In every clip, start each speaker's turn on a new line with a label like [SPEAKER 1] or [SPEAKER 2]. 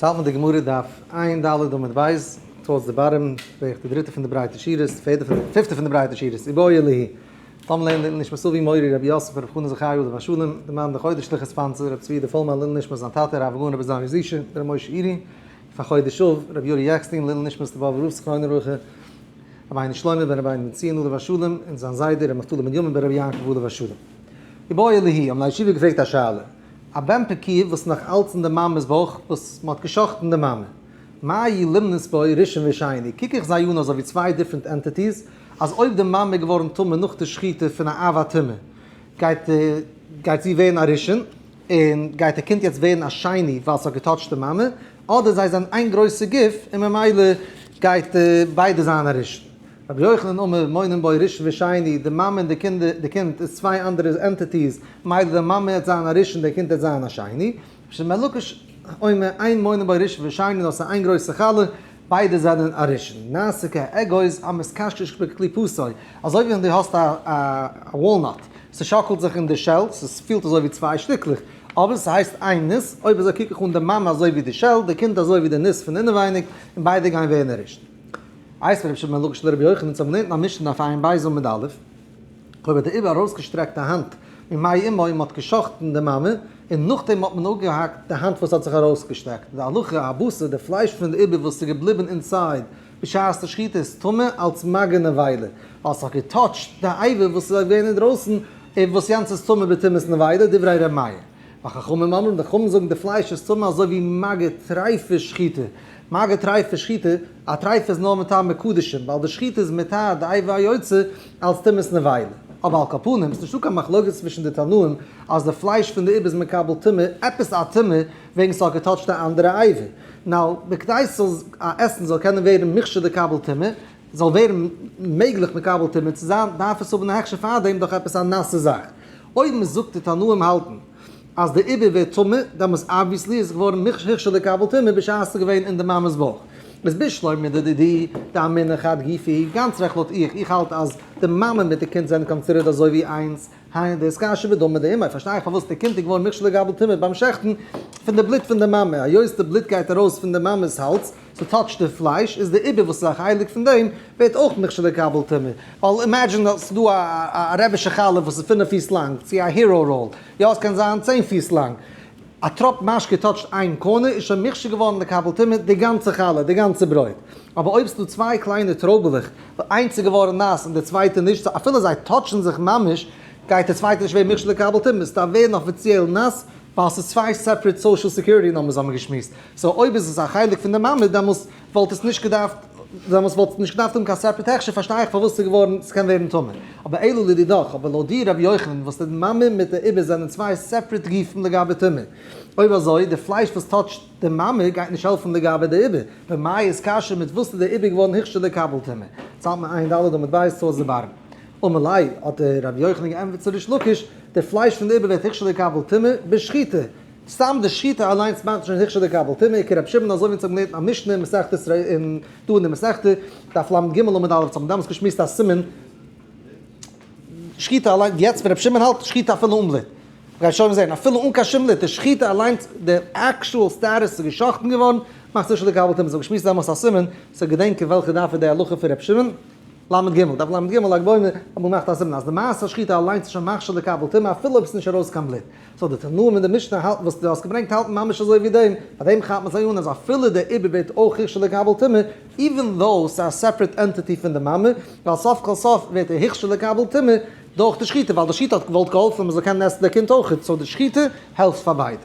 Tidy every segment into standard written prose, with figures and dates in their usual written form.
[SPEAKER 1] האלט מען די גמרא דף ע"ד עמוד ב', towards the bottom, בערך די דריטע פון די ברייטע שורות, פערטע פון די, פיפטע פון די ברייטע שורות, איבעיא להו. לאמיר לערנען לעילוי נשמת אבי מורי רבי יוסף רבי חנן זכרי' עליו השלום, די מאן די חודש'ליכע sponsor רבי צבי יודא פולמאן לעילוי נשמת זיין טאטע הרב הגאון רבי זלמן זישע רבי משה אירי, פאר חודש אב, רבי יורי עקשטיין לעילוי נשמת די באבובער רב זכרונו לברכה, רבינו שלמה בן רבינו בן ציון עליו השלום, און זיין זיידע רבי נפתלי בנימין בן רבי יעקב עליו השלום. איבעיא להו, האבן די ישיבה געפרעגט א שאלה. א בן פקועה וואס איז נאך אלץ אין די מאמע'ס בויך וואס מ'האט גע'שחט'ן די מאמע. מהו למנות בו ראשון ושני, קוק איך זיי אן אזוי ווי צוויי different entities, אז אויב די מאמע איז געווארן טמא נאך די שחיטה פון א אב הטומאה, גייט גייט זי ווערן א ראשון, און גייט די קינד יעצט ווערן א שני ווייל ס'האט געטאטשט די מאמע, אדער זיי זענען איין גרויסע גוף און ממילא גייט ביידע זיין א ראשון. רבי יוחנן אמר מונין בו ראשון ושני, די מאמע און די קינדער, די קינד איז צוויי אנדערע entities, מילא די מאמע העט זיין א ראשון די קינד העט זיין א שני, רבי שמעון בן לקיש אומר אין מונין בו ראשון ושני נאר ס'איז איין גרויסע חלה, ביידע זענען א ראשון. נעשה כאגוז המתקשקש בקליפתו, אזוי ווי ווען דו האסט א א walnut, ס'שאקלט זיך אין די shell, ס'פילט אזוי ווי צוויי שטיקלעך, אבער ס'הייסט איין ניס, אויב אזוי קוק איך אן די מאמע אזוי ווי די shell, די קינד אזוי ווי די ניס פון אינעווייניג, און ביידע גייען ווערן א ראשון. איתיביה רבי שמעון בן לקיש לרבי יוחנן אונז האבן געלערנט אין א משנה דף ע"ב עמוד א', אויב האט דער עובר ארויסגעשטרעקט א האנט ממעי אמו און מען האט גע'שחט'ן די מאמע, און נאכדעם האט מען אפגעהאקט די האנט וואס האט זיך ארויסגעשטעקט, די הלכה הבשר די פלייש פון די עובר וואס איז געבליבן inside בשעת די שחיטה איז טמא אלס מגע נבילה, ווייל ס'האט געטאטשט די אבר וואס איז געווען אינדרויסן און וואס יענץ איז טמא בטומאת נבילה, דברי ר' מאיר. וחכמים אומרים, די חכמים זאגן די פלייש איז טמא אזוי ווי מגע טריפה שחיטה, מגע טריפה שחיטה, א טריפה איז נאר מטמא קדשים, ווייל די שחיטה איז מטהר די אבר היוצא אלס טומאת נבילה. אבער על כל פנים, ס'נישטא קיין מחלוקת צווישן די תנאים אז די פלייש פון די עובר איז מקבל טומאה, עפעס א טומאה, וועגן ס'האט געטאטשט א אנדערע אבר. now, בכדי ס'זאל א עסן זאל קענען ווערן מוכשר לקבל טומאה, זאל ווערן מעגליך מקבל טומאה צו זיין, דארף עס האבן א הכשר פארדעם דורך עפעס א נאסע זאך. אויב מ'זאגט די תנאים האלטן אז די עובר ווערט טמא, דעמאלס obviously איז עס געווארן מוכשר לקבל טומאה בשעת עס איז געווען אין די מאמע'ס בויך. איז בשלמא לדידי דאמינא חד גופא, גאנץ רעכט לויט איך, איך האלט אז די מאמע מיט די קינד זענען considered אזוי ווי איינס, היינו דאתקשי בדמא דאימיה, פארשטיי איך פארוואס די קינד איז געווארן מוכשר לקבל טומאה ביים שעכטן פון די בלוט פון די מאמע, היות די בלוט גייט ארויס פון די מאמע'ס האלז, ס'טאטשט די פלייש, איז די עובר וואס איז א חלק פון דעם, ווערט אויך מוכשר לקבל טומאה. ווייל imagine אז ס'איז דא א רעבישע חלה וואס איז פינף פיס לאנג, צו א hero roll, יא עס קען זיין 10 פיס לאנג, א טראפ משקה טאטשט איין corner איז שוין מוכשר געווארן לקבל טומאה די גאנצע חלה, די גאנצע ברויט. אבער אויב ס'איז דא צוויי קליינע טרויבעלעך, איינס איז געווארן נאס און די צווייטע נישט, so אפילו זיי טאטשן זיך ממש, גייט די צווייטע נישט ווערן מוכשר לקבל טומאה, ס'דארף ווערן אפיציעל נאס, ווייל ס'איז צוויי separate social security numbers האבן מיר געשמועסט. so אויב איז עס א חלק פון די מאמע דעמאלס וואלט עס נישט געדארפט דעמאלס וואלט עס נישט געדארפט האבן קיין separate הכשר פארשטיי איך פארוואס ס'איז געווארן ס'קען ווערן טמא. אבער אלא לדידך אבער לויט דיר רבי יוחנן וואס די מאמע מיט די עובר זענען צוויי separate גופים לגבי טומאה. אויב אזוי די פלייש וואס טאטשט די מאמע גייט נישט העלפן לגבי די עובר. במאי אתקשי מיט וואס איז די עובר געווארן הוכשר לקבל טומאה. צאלט מען ע"ד עמוד ב' towards the bottom. אמר ליה האט דער רבי יוחנן געענטפערט צו ריש לקיש די פלייש פון די עובר ווערט הוכשר לקבל טומאה בשחיטה. סתם די שחיטה אליינס מאכט שוין הוכשר לקבל טומאה, כרבי שמעון אזוי ווי אונז האבן געלערנט אין א משנה אין מסכת ר אין דא אין די מסכתא, דף ל"ג עמוד א', אונז האבן דעמאלטס געשמועסט א סימן שחיטה אליינס, יעצט ווען רבי שמעון האלט שחיטה אפילו אן בלוט, מ'גייט שוין זען אפילו אן קיין שום בלוט, די שחיטה אליינס די actual status איז גע'שחט'ן געווארן, מאכט הוכשר לקבל טומאה, אונז האבן געשמועסט דעמאלטס א סימן, so געדענקען וועלכע דף איז די הלכה פון רבי שמעון. ל"ג, דף ל"ג, ל"ג בעומר, האט מען געמאכט א סימן אז די מעשה שחיטה אליינס איז שוין מכשיר לקבל טומאה אפילו אויב עס איז נישט ארויס קיין בלוט. so די תנאים אין די משנה האלטן וואס דו האסט געברענגט האלטן ממש אזוי ווי דעם, פאר דעם כאפט מען זיי אן אז אפילו די עובר ווערט אויך הוכשר לקבל טומאה, even though ס'איז א separate entity פון די מאמע, ווייל סוף כל סוף ווערט ער הוכשר לקבל טומאה דורך די שחיטה, ווייל די שחיטה האט געוואלט געהאלפן מ'זאל קענען עסן די קינד אויכעט, so די שחיטה העלפט פאר ביידע.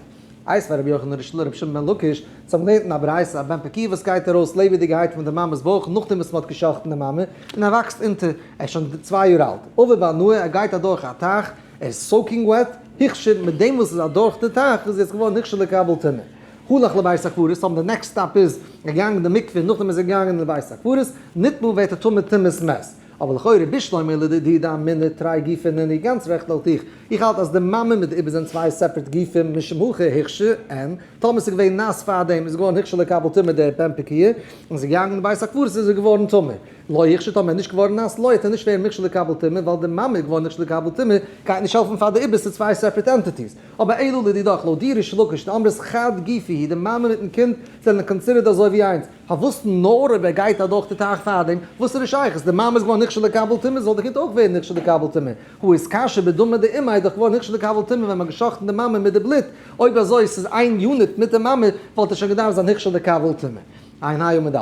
[SPEAKER 1] איתיביה רבי יוחנן ריש לרבי שמעון בן לקיש, זיי האבן געלערנט אין א ברייתא א בן פקועה וואס גייט ארויס לעבעדיגערהייט פון די מאמע'ס בויך נאכדעם וואס מ'האט גע'שחט'ן די מאמע, און ער וואקסט אונטער, ער איז שוין צוויי יאר אלט, עובר בנהר, ער גייט אדורך א טייך, ער איז soaking wet, הוכשר, מיט דעם וואס איז אדורך די טייך איז יעצט געווארן הוכשר לקבל טומאה. הלך לבית הקברות, האבן די next stop איז ער געגאנגען אין די מקווה און נאכדעם איז ער געגאנגען אין בית הקברות, נטמא ווערט ער טמא טומאת מת. אבער לכאורה בשלמא לדידי דאמינא תרי גופי נינהו גאנץ רעכט לויט איך. איך האלט אז די מאמע מיט די עובר זענען צוויי separate גופים משום הכי הוכשר אין, טאמער ס'איז געווען נאס פארדעם איז געווארן הוכשר לקבל טומאה דער בן פקועה, און ס'איז געגאנגען אין בית הקברות איז ער געווארן טמא. לא הוכשר טאמער איז נישט געווארן נאס לא וועט ער נישט ווערן מוכשר לקבל טומאה ווייל די מאמע איז געווארן מוכשר לקבל טומאה גייט נישט העלפן פאר די עיבור ס'איז צוויי separate entities. אבער אלא לדידך לויט דיר ריש לקיש דאמרת חד גופא הוא די מאמע מיטן קינד זענען considered אזוי ווי איינס, פארוואס נאר אויב ער גייט אדורך די טייך פארדעם, וואס איז די שייכות, די מאמע איז געווארן נכשל לקבל טומאה זאל די קינד אויך ווערן נכשל לקבל טומאה, הא איתכשר בדמא דאימיה איז דאך געווארן נכשל לקבל טומאה ווען מ'האט גע'שחט'ן די מאמע מיט די בלוט, אויב אזוי ס'איז איין unit מיט די מאמע וואלט ער שוין געדארפט זיין נכשל לקבל טומאה. עיין ה' עמוד א'.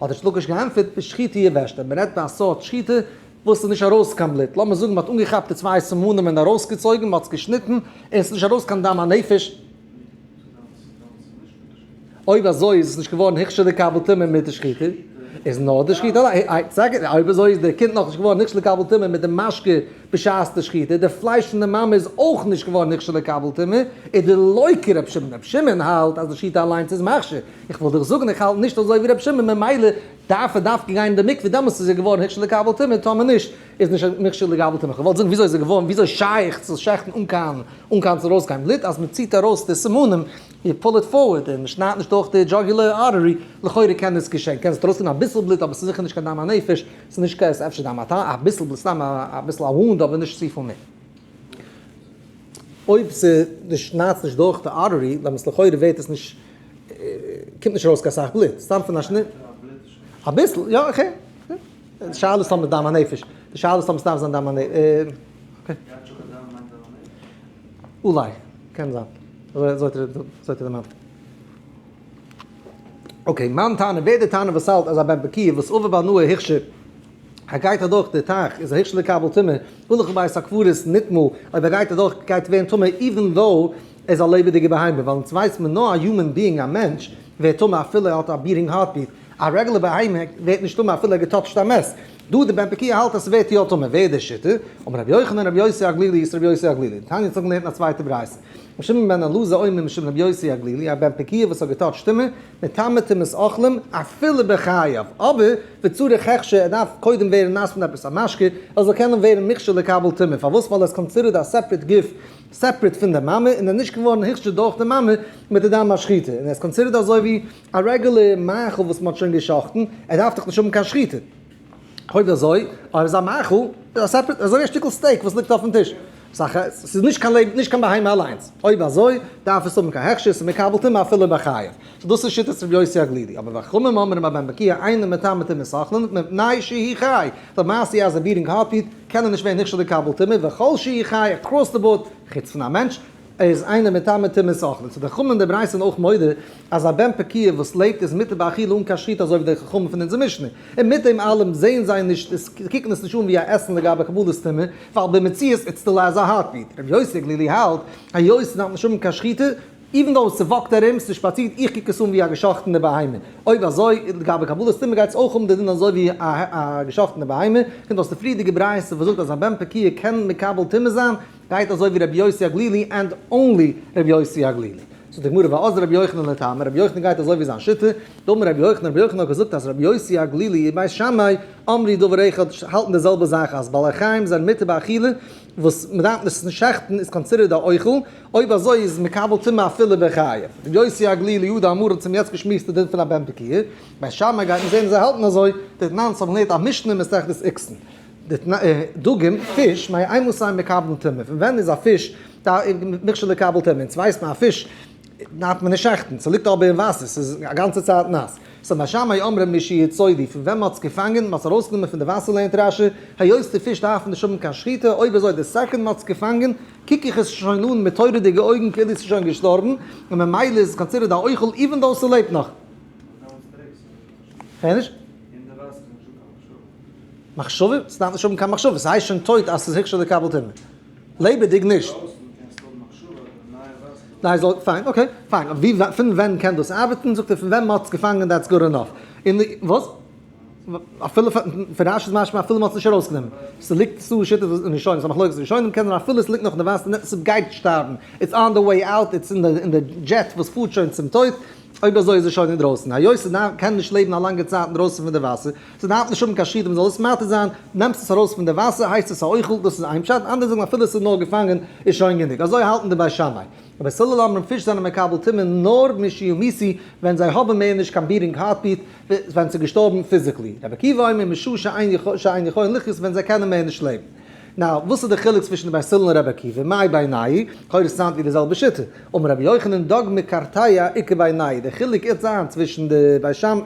[SPEAKER 1] האט ריש לקיש געענטפערט בשחיטה יבשתא, מ'רעדט ביי א סארט שחיטה וואס איז נישט ארויס קיין בלוט, לאמיר זאגן מ'האט אנגעכאפט די צוויי סימנים און ארויסגעצויגן, מ'האט עס געשניטן, און עס איז נישט ארויס קיין דם הנפש, אויב אזוי איז עס נישט געווארן הכשר לקבל טומאה מיט די שחיטה, איז נאר די שחיטה אליין, אויב אזוי איז די קינד נאכנישט געווארן הכשר לקבל טומאה מיט די משקה בשעת די שחיטה, די פלייש פון די מאמע איז אויך נישט געווארן הכשר לקבל טומאה, איז דלא כר' שמעון, ר' שמעון האלט אז די שחיטה אליינס איז מכשיר, איך וויל דיך זאגן איך האלט נישט אזוי ווי ר' שמעון ממילא דארף ער דווקא גיין אין די מקווה דעמאלטס איז ער געווארן הכשר לקבל טומאה טאמער נישט איז נישט מכשיר לקבל טומאה כ'וואלט זאגן וויאזוי איז ער געווארן וויאזוי שייך צו שעכטן אן קיין אן קיין צו ארויסגיין בלוט אז מ'ציט ארויס די סימנים you pull it forward און מ'שניידט נישט דורך די jugular artery לכאורה קען עס געשען קען זיך ארויסקומען אביסל בלוט אבער ס'איז זיכער נישט קיין דם הנפש ס'איז נישט קיין אפשר דם הטהור אביסל בלוט סתם אביסל א וואונד אבער נישט צופיל מער. אויב ס'שניידט נישט דורך די artery דעמאלטס לכאורה ווערט עס נישט קומט נישט ארויס קיין סאך בלוט, סתם פון א שניט. אביסל, יא okay. די שאלה איז טאמער דם הנפש. די שאלה איז טאמער ס'דארף זיין דם הנפש. Okay. אולי, קען זיין. אזוי האט ער דערמאנט. Okay, מאן תנא, ווער די תנא וואס האלט אז א בן פקועה וואס עובר בהנאה הוכשר, ער גייט אדורך די טייך, איז א הוכשר לקבל טומאה, הלך לבית הקברות נטמא, אויב ער גייט אדורך גייט ווערן טמא even though ער איז א לעבעדיגע בהמה, ווייל אונז ווייסט מען נאר א human being א מענטש ווערט טמא אפילו ער האט א beating heartbeat, א רעגולער בהמה ווערט נישט טמא אפילו ער געטאטשט א מת, דא די בן פקועה האלט אז ס'ווערט יא טמא, ווער איז די שיטה? אמר רבי יוחנן רבי יוסי הגלילי איז רבי יוסי הגלילי, תניא האט געלערנט אין א צווייטע ברייתא, רבי שמעון בן אלעזר אומר משום רבי יוסי הגלילי, א בן פקועה וואס האט געטאטשט טומאה, מטמא טומאת אוכלים, אפילו בחייו, אבער וצריך הכשר, ער דארף קודם ווערן נאס פון עפעס א משקה, ער זאל קענען ווערן מוכשר לקבל טומאה, פארוואס? ווייל ער איז considered א separate גוף, separate פון די מאמע, און ער איז נישט געווארן הוכשר דורך די מאמע מיט די דם השחיטה, און ער איז considered אזוי ווי א רעגולער מאכל וואס מען האט שוין גע'שחט'ן, ער דארף דאך נישט האבן קיין שחיטה. אויב אזוי, אויב איז א מאכל, איז א separate, אזוי ווי א שטיקל steak וואס ליגט אויפן טיש. ס'איז נישט קיין לעב, נישט קיין בהמה אליינס. אויב אזוי, דארף עס האבן קיין הכשר, ס'איז מקבל טומאה אפילו בחייו. so דאס איז שיטת רבי יוסי הגלילי. אבער וחכמים אומרים א בן פקועה אינו מטמא טומאת אוכלין, מפני שהוא חי. למעשה אז א beating heartbeat קען ער נישט ווערן נכשל לקבל טומאה, וכל שהוא חי across the board, חוץ פון א מענטש, איז אינו מטמא טומאת אוכלין. so די חכמים אין די ברייתא זענען אויך מודה אז א בן פקועה וואס לעבט איז מותר באכילה אן קיין שחיטה אזוי ווי די חכמים פון אונזער משנה. און מיט דעם אלעם זעהן זיי נישט עס קוקן עס נישט אן ווי א עסן לגבי קבלת טומאה, ווייל במציאות it's still has a heartbeat. רבי יוסי הגלילי האלט, היות ס'דארף נישט האבן קיין שחיטה, even though ס'וואקט ארום, ס'שפאצירט, איך קוק עס אן ווי א געשאכטענע בהמה. אויב אזוי, לגבי קבלת טומאה גייט עס אויך האבן די דין אזוי ווי א געשאכטענע בהמה. קומט אויס די פריערדיגע ברייתא וואס זאגט אז א בן פקועה קען מקבל טומאה זיין, גייט אזוי ווי רבי יוסי הגלילי and only רבי יוסי הגלילי. זאגט די גמרא ואזדא רבי יוחנן לטעמיה, רבי יוחנן גייט אזוי ווי זיין שיטה, דאמר רבי יוחנן, רבי יוחנן האט געזאגט אז רבי יוסי הגלילי און בית שמאי אמרו דבר אחד האלטן די זעלבע זאך אז בעלי חיים זענען מותר באכילה וואס מען דארף נישט שעכטן איז considered א אוכל, אויב אזוי איז מקבל טומאה אפילו בחייו. רבי יוסי הגלילי הא דאמרן צום יעצט געשמועסטע דין פון א בן פקועה, בית שמאי גייט מען זען אז זיי האלטן אזוי, דתנן ס'האבן געלערנט א משנה אין מסכת איקסין. דגים, פיש, מאימתי מקבלין טומאה, פון ווען איז א פיש מוכשר לקבל טומאה? אונז ווייסט מען א פיש דארף מען נישט שעכטן, ס'ליגט אבער אין וואסער, ס'איז א גאנצע צייט נאס. so בית שמאי אומרים משיצודו, פון ווען מ'האט עס געפאנגען, מ'האט עס ארויסגענומען פון די וואסער לערנט רש"י, היות די פיש דארפן נישט האבן קיין שחיטה, אויב אזוי די second מ'האט עס געפאנגען, קוק איך עס שוין אן מיט תורה'דיגע אויגן כאילו ס'איז שוין געשטארבן, און ממילא איז עס considered א אוכל even though ס'לעבט נאך. כ'הער נישט. מחשבה? ס'דארף נישט האבן קיין מחשבה, ס'הייסט שוין טויט אז ס'איז הוכשר לקבל טומאה. לעבעדיג נישט. ניין זאל, פיין, okay, פיין, ווי, פון ווען קען דאס ארבעטן? זאגט ער פון ווען מ'האט עס געפאנגען that's good enough. און וואס? אפילו פון רש"י איז משמע אפילו מ'האט עס נישט ארויסגענומען. ס'ליגט ס'דא שיטות אין ראשונים, ס'איז א מחלוקת ראשונים, קען זיין אפילו ס'ליגט נאך אין די וואסער, ס'גייט שטארבן, it's on the way out, it's אין די jet וואס פארט שוין צום טויט. אויב אזוי איז עס שוין אינדרויסן, היות ס'קען נישט לעבן א לאנגע צייט אינדרויסן פון די וואסער, ס'דארף נישט האבן קיין שחיטה מ'זאל עס מתיר זיין, נעמסט עס ארויס פון די וואסער הייסט עס א אוכל, דאס איז איין פשט, אנדערע זאגן אפילו עס איז נאר געפאנגען איז שוין גענוג, אזוי האלטן די בית שמאי. בית הלל אומרים פיש זענען מקבל טומאה נאר משימותו ווען זיי האבן מער נישט קיין beating heartbeat, ווען ס'איז געשטארבן physically. רבי עקיבא אומר משעה שאין יכולין לחיות ווען זיי קענען מער נישט לעבן. now וואס איז די חילוק צווישן די בית הלל און רבי עקיבא? מאי בינייהו? לכאורה sound ווי די זעלבע שיטה. אמר רבי יוחנן דג מקרטע איכא בינייהו. די חילוק איז זיין צווישן די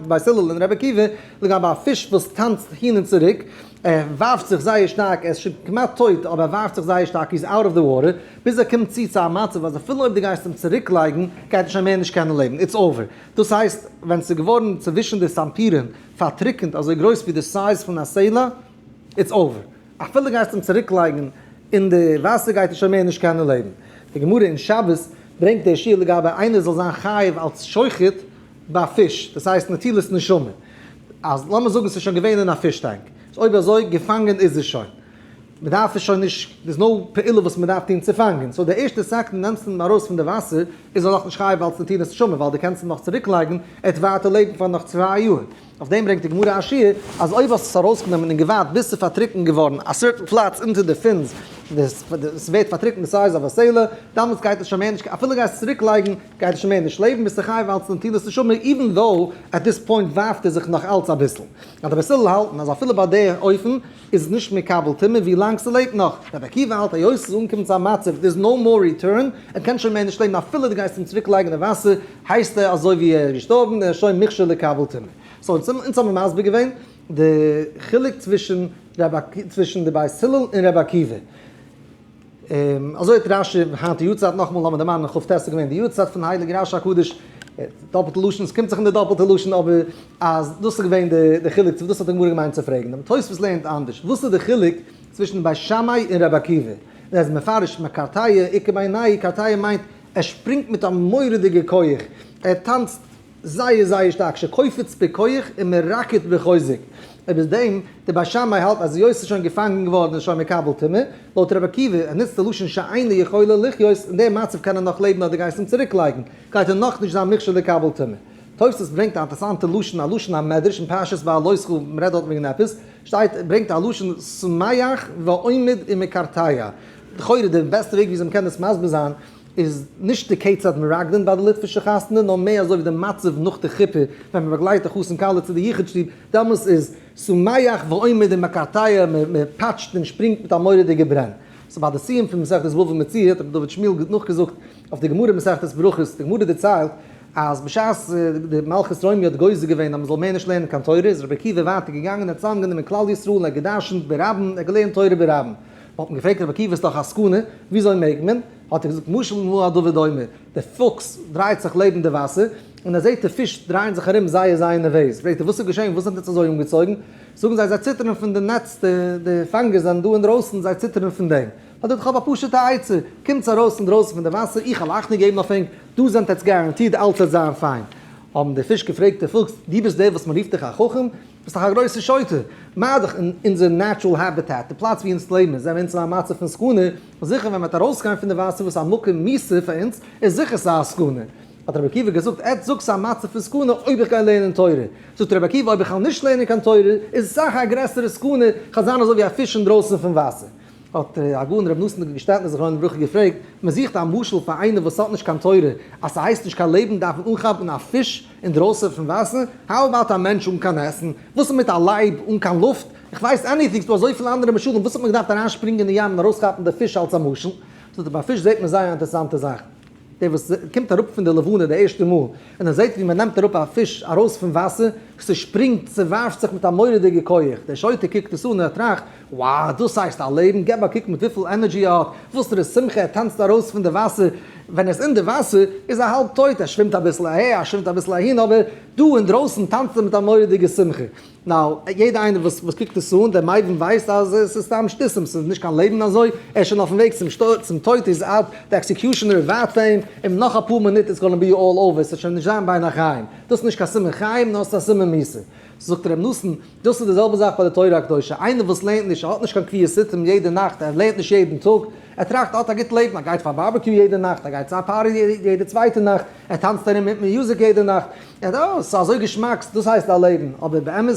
[SPEAKER 1] בית הלל און רבי עקיבא לגבי א פיש וואס טאנצט הין און צוריק, ער ווארפט זיך זייער שטארק, ער איז שוין כמעט טויט אבער ער ווארפט זיך זייער שטארק, he is out of the water, ביז ער קומט צו צו א מצב אז אפילו אויב דו גייסט אים צוריק לייגן גייט ער שוין מער נישט קענען לעבן, it's over. דאס הייסט ווען ס'איז געווארן צווישן די סנפירין פארטריקענט אזוי גרויס ווי די size פון א סלע, it's over. אפילו גייסט אים צוריק לייגן אין די וואסער גייט ער שוין מער נישט קענען לעבן. די גמרא אין שבת ברענגט די שיעור לגבי איינער זאל זיין חייב אלס שוחט ביי פיש, דאס הייסט נטילת נשמה. אז לאמיר זאגן ס'איז שוין געווען אין א fish tank, איז אויב אזוי געפאנגען איז עס שוין. מ'דארף עס שוין נישט, there's no פעולה וואס מ'דארף טון צו פאנגען. so די ערשטע סעקונדע נעמסטו אים ארויס פון די וואסער, איז ער נאכנישט חייב אלס נטילת נשמה, ווייל דו קענסט אים נאך צוריקלייגן, ער וועט ווייטער לעבן פאר נאך 2 יאר. אויף דעם ברענגט די גמרא א שיעור, אז אויב האסט עס ארויסגענומען און געווארט ביז ס'איז פארטריקנט געווארן א certain פלאץ אונטער די fins, ס'ווערט פארטריקנט די size אויף א סלע, דאמאלס גייט עס שוין מער נישט, אפילו גייסט עס צוריק לייגן, גייט עס שוין מער נישט לעבן, ביסטו חייב אלס נטילת נשמה, even though at this point ווארפט ער זיך נאך אלץ אביסל. אז די בית הלל האלטן אז אפילו ביי די אופן איז עס נישט מקבל טומאה ווי לאנג ס'לעבט נאך. רבי עקיבא האלט היות ס'איז אנגעקומען צו א מצב there's no more return, ער קען שוין מער נישט לעבן אפילו דו גייסט אים צוריק לייגן אין וואסער, הייסט ער אזוי ווי ער איז געשטארבן, ער איז שוין מוכשר לקבל טומאה. so אונז האבן מסביר געווען די חילוק צווישן די בית הלל און רבי עקיבא. אזוי האט רשי היינט די יארצייט נאכאמאל לאמיר דערמאנען כ"ט איז געווען די יארצייט פון הייליגן רשי הקדוש, דאפלטע לשון, עס קומט זיך אין די דאפלטע לשון אבער אז דאס איז געווען די חילוק, דאס האט די גמרא געמיינט צו פרעגן, דער תוספות לערנט אנדערש, וואס איז די חילוק צווישן בית שמאי און רבי עקיבא? און ער איז מפרש מקרטע איכא בינייהו, קרטע מיינט ער שפרינגט מיט א מורא'דיגע כח, ער טאנצט זייער זייער שטארק, שקופץ בכח ומרקד בחוזק. איבער דעם, די בית שמאי האלט אז היות ס'איז שוין געפאנגען געווארן איז שוין מקבל טומאה, לויט רבי עקיבא, ער נוצט די לשון שאינו יכולה לחיות, אין דעם מצב קען ער נאך לעבן אדער גייסט אים צוריק לייגן, גייט ער נאכנישט זיין מוכשר לקבל טומאה. תוספות ברענגט א אינטערעסאנטע לשון, א לשון המדרש אין פרשת בהעלותך, מ'רעדט דארט וועגן עפעס, שטייט, ברענגט א לשון שמח ועומד ומקרטע. לכאורה די בעסטע וועג וויאזוי מ'קען דאס מסביר זיין, איז נישט די כיצד מרקדין ביי די ליטווישע חתונה, נאר מער אזוי ווי די מצב נאך די חופה, ווען מען באגלייט די חתן כלה צו די יחוד שטוב, דעמאלס איז שמח ועומד ומקרטע, מען פאטשט און שפרינגט מיט א מורא'דיגע ברען. so ביי די סיום פון מסכת בבא מציעא האט רבי דוד שמואל נאכגעזאגט אויף די גמרא מסכת ברכות, די גמרא דערציילט אז בשעת די מלכות רומי האט גוזר געווען אז מען זאל מער נישט לערנען קיין תורה, איז רבי עקיבא ווייטער געגאנגען און האט צוזאמגענומען כלל ישראל און ער האט געדרשנט ברבים, ער האט געלערנט תורה ברבים. האט מען געפרעגט רבי עקיבא איז דאך א סכנה, וויאזוי מעג מען? האט ער געזאגט משל למה הדבר דומה, דער פוקס דרייט זיך לעבן די וואסער, און ער זעט די פיש דרייען זיך ארום זייער זייער נערוועז, פרעגט ער וואס איז געשען וואס זענט עטס אזוי אנגעצויגן? זאגן זיי זיי ציטערן פון די נעץ, די פאנגערס זענען דא אינדרויסן זיי ציטערן פון דעם. האט ער געזאגט כ'האב א פשוטע עצה, קומטס ארויס אינדרויסן פון די וואסער, איך וועל אכטונג געבן אויף ענק, דא זענט עטס guaranteed אלץ וועט זיין פיין. האבן די פיש געפרעגט די פוקס, דו ביסט דער וואס מען רופט דיך א חכם? ביסט דאך א גרויסע שוטה. מה דאך אין אונזער natural habitat, די פלאץ ווי אונז לעבן, זענען אונז אין א מצב פון סכנה, זיכער ווען מ'וועט ארויסגיין פון די וואסער וואס איז א מקום מיתה פאר אונז, איז זיכער ס'איז א סכנה. האט רבי עקיבא געזאגט, עטס זאגט ס'איז א מצב פון סכנה אויב איך גיי לערנען תורה. זאגט רבי עקיבא, אויב איך וועל נישט לערנען קיין תורה, איז עס אסאך א גרעסערע סכנה, כ'וועל זיין אזוי ווי א פיש אינדרויסן פון וואסער. האט הגאון רבי נתן געשטעטנער זכרונו לברכה געפרעגט, מען זוכט א משל פאר איינער וואס האט נישט קיין תורה, אז ס'הייסט נישט קיין לעבן דארף מען אנכאפן א פיש אינדרויסן פון וואסער, how about א מענטש אן קיין עסן? וואס איז מיט א לייב אן קיין לופט? איך ווייס anything, ס'דא אזויפיל אנדערע משלים, וואס האט מען געדארפט אריינשפרינגען אין ים און ארויסכאפן די פיש אלס א משל? זאגט ער, ביי פיש זעט מען זייער א אינטערעסאנטע זאך. דער וואס קומט אראפ פון די לבנה די ערשטע מאל, און ער זעט ווי מען נעמט אראפ א פיש ארויס פון וואסער, ס'שפרינגט, ס'ווארפט זיך מיט א מורא'דיגע כח, דער שוטה קוקט עס אן און ער טראכט, wow, דאס הייסט א לעבן, געב א קוק מיט וויפיל energy ער האט, וואסערע שמחה, ער טאנצט ארויס פון די וואסער, ווען ער איז אין די וואסער איז ער האלב טויט, ער שווימט אביסל אהער, ער שווימט אביסל אהין, אבער דא אינדרויסן טאנצט ער מיט א מורא'דיגע שמחה. now, יעדער איינער וואס וואס קוקט עס אן, דער מבין ווייסט אז עס איז סתם שטותים, ס'איז נישט קיין לעבן אזוי, ער איז שוין אויפן וועג צום צום טויט, איז out, די executioner ווארט פאר אים, און נאך אפאר מינוט it's gonna be all over, ס'וועט שוין נישט זיין בין החיים. דאס איז נישט קיין סימן חיים, נאר ס'איז א סימן מיתה. זאגט ר' נתן, דאס איז די זעלבע זאך ביי די תורה הקדושה, איינער וואס לערנט נישט, ער האט נישט קיין קביעות עתים יעדע נאכט, ער לערנט נישט יעדן טאג, ער טראכט ער האט א גוט לעבן, ער גייט פאר barbecue יעדע נאכט, ער גייט צו א party יעדע צווייטע נאכט, ער טאנצט ארום מיט music יעדע נאכט, ער האט, אה, ס'איז אזוי געשמאק, דאס הייסט א לעבן, אבער באמת,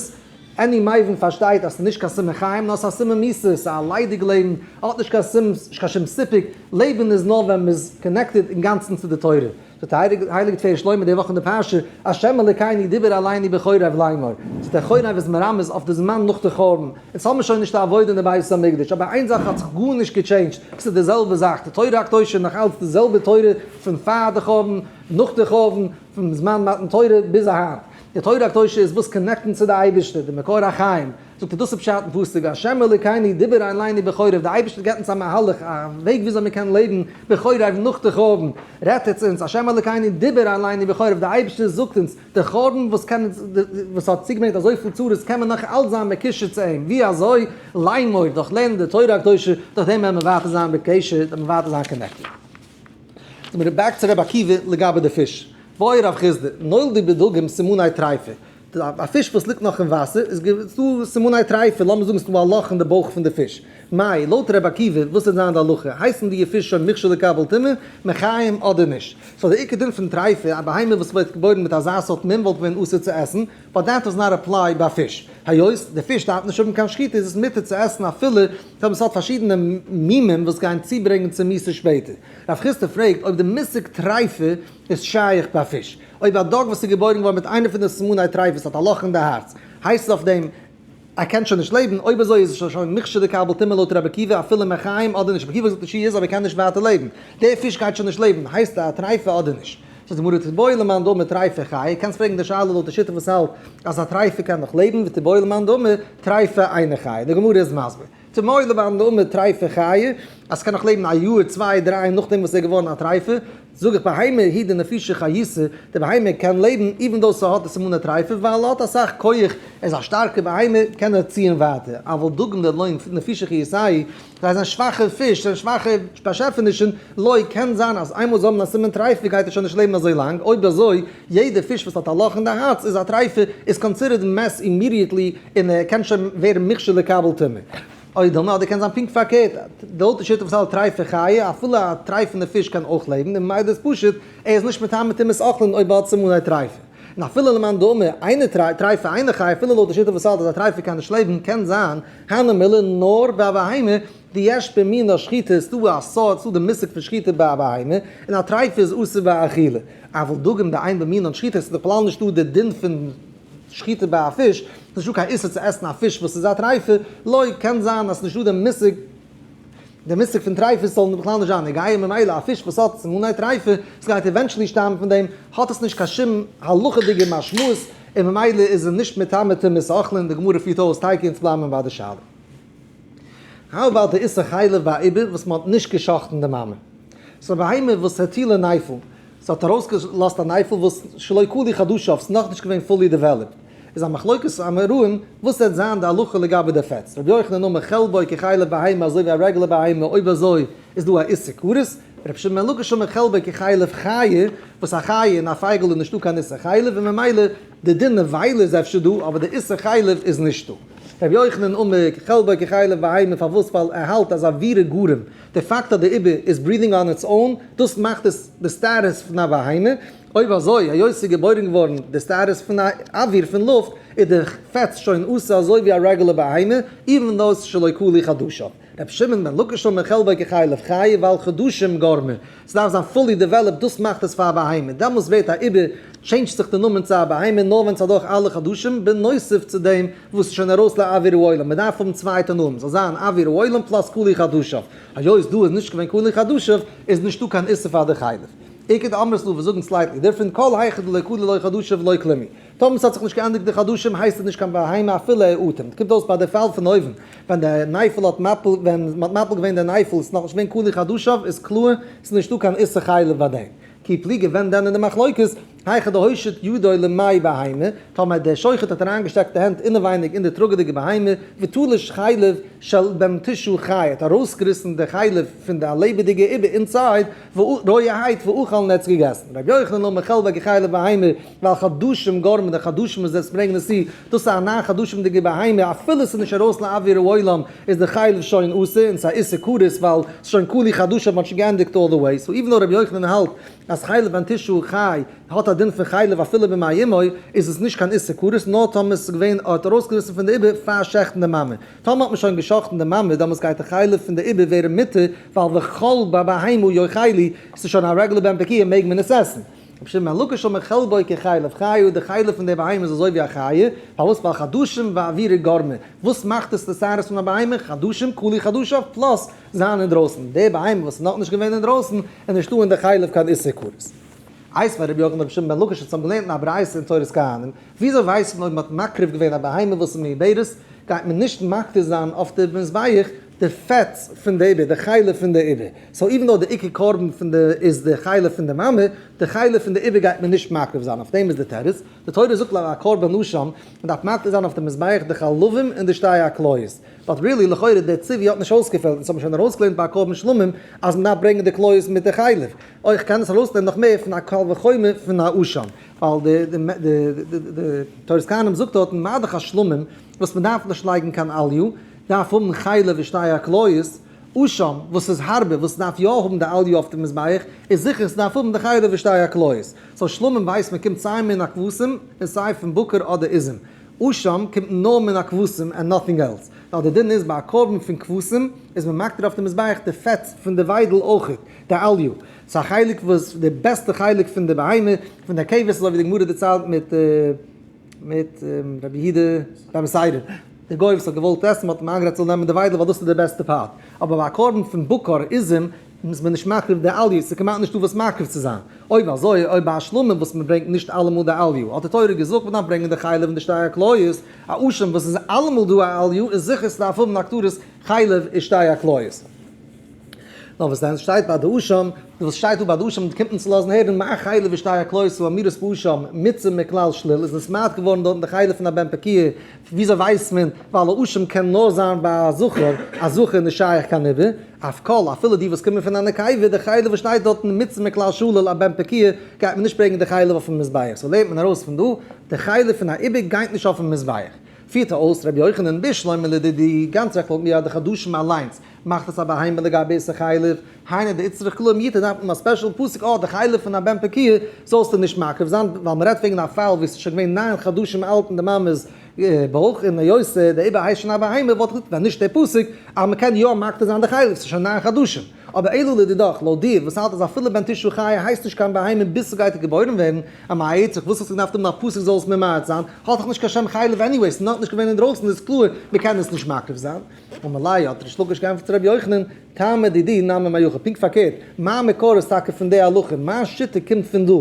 [SPEAKER 1] any מבין פארשטייט אז ס'איז נישט קיין סימן חיים, נאר ס'איז א סימן מיתה, ס'איז א ליידיג לעבן, האט נישט קיין שום, נישט קיין שום סיפוק, לעבן איז נאר ווען מ'איז connected אינגאנצן צו די תורה. זאגט די הייליגע תפארת שלמה די וואך אין די פרשה, השם אלוקינו דיבר אלינו בחורב לאמור, זאגט ער חורב איז מרמז אויף די זמן נאך די חורבן, אונז האבן שוין נישט די עבודה אין די בית המקדש, אבער איין זאך האט זיך גארנישט גע change ט, ס'איז די זעלבע זאך, די תורה הקדושה איז נאך אלץ די זעלבע תורה פון פאר די חורבן, נאך די חורבן, פון זמן מתן תורה ביז היינט. די תורה הקדושה איז וואס connect אונז צו די אייבערשטער, די מקור החיים. זאגט ער דאס איז פשט אין פסוק השם אלוקינו דיבר אלינו בחורב, די אייבערשטער געבט אונז א מהלך, א וועג וויאזוי מען קען לעבן בחורב נאך די חורבן, רעדט ער צו אונז, השם אלוקינו דיבר אלינו בחורב, די אייבערשטער זאגט אונז, די חורבן וואס קען אונז, וואס האט צוגעברענגט אזויפיל צרות קען מען נאך אלץ זיין מקושר צו אים, ווי אזוי? לאמור, דורך לערנען די תורה הקדושה, דורך דעם וועלן מיר ווייטער זיין בקשר, וועלן מיר ווייטער זיין connected. זעמיר back צו רבי עקיבא לגבי די פיש. בעי רב חסדא, נולדו בדגים סימני טריפה. א פיש וואס ליגט נאך אין וואסער איז דא סימני טריפה, לאמיר זאגן ס'איז דא א לאך אין די בויך פון די פיש. מאי, לויט רבי עקיבא, וואס וועט זיין די הלכה? הייסן די פיש שוין מוכשר לקבל טומאה, מחיים אדער נישט? so די עיקר דין פון טריפה, א בהמה וואס ווערט געבוירן מיט אזא סארט מום וואלט געווען אסור צו עסן, but that does not apply ביי פיש. היות די פיש דארף נישט האבן קיין שחיטה איז עס מותר צו עסן אפילו טאמער ס'האט פארשידענע מומים וואס גייען צוברענגען צו מיתה שפעטער. רב חסדא פרעגט אויב די מושג טריפה איז שייך ביי פיש. אויב א דג וואס איז געבוירן געווארן מיט איינע פון די סימני טריפות האט א לאך אין די הארץ, הייסט עס אויף דעם ער קען שוין נישט לעבן, אויב אזוי איז עס שוין מוכשר לקבל טומאה לויט רבי עקיבא אפילו מחיים אדער נישט, רבי עקיבא זאגט נישט איז אבער ער קען נישט ווייטער לעבן, דער פיש גייט שוין נישט לעבן, הייסט א טריפה אדער נישט? זאגט די גמרא תיבעי למאן דאמר טריפה חייא, קענסט פרעגן די שאלה לויט די שיטה וואס האלט אז א טריפה קען נאך לעבן, ותיבעי למאן דאמר טריפה אינה חיה, די גמרא איז מסביר, תיבעי למאן דאמר טריפה חייא, אז ס'קען נאך לעבן א יאר צוויי דריי נאכדעם וואס ער איז געווארן א טריפה, זאג איך בהמה היא דנפישא חיותא, די בהמה קען לעבן even though ס'האט די סימני טריפה ווייל ער האט אסאך כח, ער איז א שטארקע בהמה קען ער ציען ווייטער, אבל דגים דלא נפישא חיותייהו, זיי זענען שוואכע פיש, זענען שוואכע באשעפענישן, לא קען זיין אז איינמאל זיי האבן א סימן טריפה גייט ער שוין נישט לעבן אזוי לאנג, אויב אזוי יעדע פיש וואס האט א לאך אין די הארץ איז א טריפה, איז considered מת immediately און ער קען שוין ווערן מוכשר לקבל טומאה. אוי דמי, אדער קען זיין פונקט פארקערט, לויט די שיטה וואס האלט טריפה חיה, אפילו א טרייפענע פיש קען אויך לעבן, און ממילא איז פשוט, ער איז נישט מטמא טומאת אוכלין אויב ער האט סימני טריפה. און אפילו למאן דאמר אינה טריפה אינה חיה, אפילו לויט די שיטה וואס האלט אז א טריפה קען נישט לעבן, קען זיין, הני מילי נאר ביי א בהמה, דיש במינה שחיטה, איז דא א סוד, ס'דא די מושג פון שחיטה ביי א בהמה, און א טריפה איז אסור באכילה. אבל דגים דאין במינן שחיטה, ס'איז בכלל נישטא די דין פון שחיטה ביי א פיש, ס'איז נישטא קיין איסור צו עסן א פיש וואס איז א טריפה, לא, קען זיין אז ס'איז נישטא די מושג, די מושג פון טריפות זאל בכלל נישט זיין נוגע, ממילא א פיש וואס האט סימני טריפה, עס גייט eventually שטארבן פון דעם, האט עס נישט קיין שום הלכה'דיגע משמעות, און ממילא איז עס נישט מטמא טומאת אוכלין, די גמרא פירט אויס תיקו אונז בלייבן ביי די שאלה. How about די איסור חלב ביי עובר וואס מען האט נישט גע'שחט'ן די מאמע? ס'איז א בהמה וואס הטילה נפל, ס'האט ארויסגעלאזט א נפל וואס שלא כלו חדשיו, ס'איז נאכנישט געווען fully developed, איז א מחלוקת אמוראים וואס וועט זיין די הלכה לגבי די פעטס, רבי יוחנן אמר חלבו כחלב בהמה אזוי ווי א רעגולער בהמה אויב אזוי איז דא א איסור כרת, רבי שמעון בן לקיש אמר חלבו כחלב חיה, וואס א חיה און א פייגל איז נישטא קיין איסור חלב און ממילא די דין נבילה איז אפשר דא אבער די איסור חלב איז נישטא. רבי יוחנן אמר חלבו כחלב בהמה פארוואס ווייל ער האלט אז אוירא גרים די פאקט אז די עובר איז breathing on its own, דאס מאכט עס די status פון א בהמה, אויב אזוי היות ס'איז געבוירן געווארן די status פון א אוויר פון לופט, איז די פעטס שוין אסור אזוי ווי א רעגולער בהמה, even though ס'איז שלא כלו חדשיו. רבי שמעון בן לקיש אמר חלבו כחלב חיה ווייל חדשים גרמא, ס'דארף זיין fully developed דאס מאכט עס פאר א בהמה, דעמאלס ווערט א עובר, change ט זיך די נאמען צו א בהמה נאר ווען ס'אדורך אלע חדשים, בנוסף צו דעם וואס איז שוין ארויס לאוויר העולם, מ'דארף האבן צוויי תנאים, זאל זיין אוויר העולם plus כלו חדשיו, היות דא איז נישט געווען כלו חדשיו, איז נישטא קיין איסור פאר די חלב. איכא דאמרת להו וואס זאגן slightly different, כל היכא דלא כלו לא חדשיו לא כלום הוא. טאמער ס'האט זיך נישט געענדיגט די חדשים הייסט עס נישט קיין בהמה אפילו ער אטעמט. קומט אויס ביי די פאל פון אויבן, ווען די נפל האט מפיל, ווען מ'האט מפיל געווען די נפל איז נאכנישט געווען כלו חדשיו איז קלאר ס'איז נישטא קיין איסור חלב ביי דעם. כי פליגי ווען דען אין די מחלוקת? היכא דהושיט ידו למעי בהמה, טאמער דער שוחט האט אריינגעשטעקט די הענט אינעווייניג אין די טראגעדיגע בהמה, ותלש חלב של בן תשעה חי, האט ארויסגעריסן די חלב פון די לעבעדיגע עובר inside, רויערהייט ואכל און ער האט עס געגעסן. רבי יוחנן אמר חלבו כחלב בהמה, ווייל חדשים גרמא, די חדשים וואס דאס ברענגט נשיא, דאס איז א ניין חדשים'דיגע בהמה, אפילו עס איז נישט ארויס לאוויר העולם איז די חלב שוין אסור, און ס'איז א איסור כרת ווייל ס'איז שוין כלו חדשיו מ'האט שוין געענדיגט all the way, so even though רבי יוחנן האלט אז חלב בן תשעה חי האט א דין פון חלב אפילו במעי אמו, איז עס נישט קיין איסור כרת נאר טאמער עס איז געווען האט ארויסגעריסן פון די עובר פאר שעכטן די מאמע. טאמער האט מען שוין געשאכטן די מאמע דעמאלטס גייט די חלב פון די עובר ווערן מותר ווייל וכל בבהמה יאכלו, עס איז שוין א רעגולער בן פקועה מעג מען עס עסן. רבי שמעון בן לקיש אמר חלבו כחלב חיה, די חלב פון די בהמה איז אזוי ווי א חיה, פארוואס ווייל חדשים ואוירא גרמא, וואס מאכט עס די שערות פון א בהמה, חדשים כלו חדשיו plus זיין אינדרויסן, די בהמה וואס איז נאכנישט געווען אינדרויסן איז נישטא אין די חלב קיין איסור כרת. איתיביה רבי יוחנן רבי שמעון בן לקיש האט צוזאם געלערנט אין א ברייתא אין תורת כהנים, וויאזוי ווייסט מען אויב מען האט מקריב געווען א בהמה וואס איז מעוברת, גייט מען נישט מקטיר זיין אויף די מזבח די פעטס פון די עובר, די חלב פון די עובר, so even though די עיקר קרבן פון די איז די חלב פון די מאמע, די חלב פון די עובר גייט מען נישט מקריב זיין, אויף דעם איז די תירוץ, די תורה זאגט א קרבן אשם, מען דארף מקטיר זיין אויף די מזבח די חלבים און די שתי הכליות. but really לכאורה דער ציווי האט נישט אויסגעפעלט, אונז האבן שוין ארויסגעלערנט ביי קרבן שלמים אז מען דארף ברענגען די כליות מיט די חלב, אויך קען עס ארויסנעמען נאך מער פון א קל וחומר פון א אשם, ווייל די די תורת כהנים זאגט דארטן מה דאך א שלמים וואס מען דארף נישט לייגן קיין עליה דארף האבן חלב ושתי הכליות, אשם וואס איז הארבער וואס דארף יא האבן די עליה אויף די מזבח איז זיכער ס'דארף האבן די חלב ושתי הכליות, so שלמים ווייסט מען קומט סיי מן הכבשים און סיי פון בקר אדער עזים. אשם קומט נאר מן הכבשים and nothing else, ווייל די דין איז ביי א קרבן פון כבשים איז מען מקטיר אויף די מזבח די פעטס פון די וויידל אויכעט, די עליה, ס'איז א חלק וואס די בעסטע חלק פון די בהמה, פון די כבש אזוי ווי די גמרא דערציילט מיט מיט רבי יהודה בן בתירא, די גוי וואס האט געוואלט עסן מ'האט אים איינגערעדט זאל נעמען די וויידל ווייל דאס איז די בעסטע part, אבער ביי א קרבן פון בקר עזים איז מען נישט מקריב די עליה, ס'איז כמעט נישטא וואס מקריב צו זיין. אויב אזוי, אויב ביי א שלמים וואס מען ברענגט נישט אלעמאל די עליה, האט די תורה געזאגט מען דארף ברענגען די חלב און די שתי הכליות, א אשם וואס איז אלעמאל דא א עליה איז זיכער ס'דארף האבן הקטרת חלב און שתי הכליות. נאר וואס דען שטייט ביי די אשם, וואס שטייט דא ביי די אשם קומט אונז צו לאזן הערן מה חלב ושתי הכליות הוא אמירת באשם מוצא מכלל שליל איז נתמעט געווארן דארטן די חלב פון א בן פקועה, וויאזוי ווייסט מען? ווייל א אשם קען נאר זיין ביי א זכר, א זכר איז נישט שייך קיין עובר, אף כל, אפילו די וואס קומען פון א נקבה, די חלב וואס שטייט דארטן מוצא מכלל שליל א בן פקועה, גייט מען נישט ברענגען די חלב אויפן מזבח, so לערנט מען ארויס פון דא, די חלב פון א עובר גייט נישט אויפן מזבח. פירט אויס רבי יוחנן בשלמא לדידי, גאנץ רעכט לויט מיר אז די חדשים אליינס מאכט עס א בהמה לגבי איסור חלב, היינו דאיצטריך קלא מיעוטא דארף מען א special פסוק אה די חלב פון א בן פקועה זאלסטו נישט מקריב זיין ווייל מען רעדט וועגן א פאל ווי עס איז שוין געווען ניין חדשים אלט אין די מאמע'ס בויך און היות די עובר הייסט שוין א בהמה וואלט איך געזאגט ווען נישט די פסוק אז מען קען יא מקטיר זיין די חלב ס'איז שוין ניין חדשים אבער אלא לדידך לויט דיר וואס האלט אז אפילו בן תשעה חי הייסט נישט קיין בהמה ביז ס'גייט געבוירן ווערן אמאי איצטריך וואס האסטו געדארפט האבן א פסוק זאל עס ממעט זיין האט דאך נישט קיין שם חלב anyway ס'איז נאכנישט געווען אינדרויסן איז קלאר מען קען עס נישט מקריב זיין אמר ליה האט ריש לקיש געענטפערט צו רבי יוחנן טעמא דידי נמי מהכא, פונקט פארקערט, מיין מקור איז טאקע פון די הלכה, מיין שיטה קומט פון דא,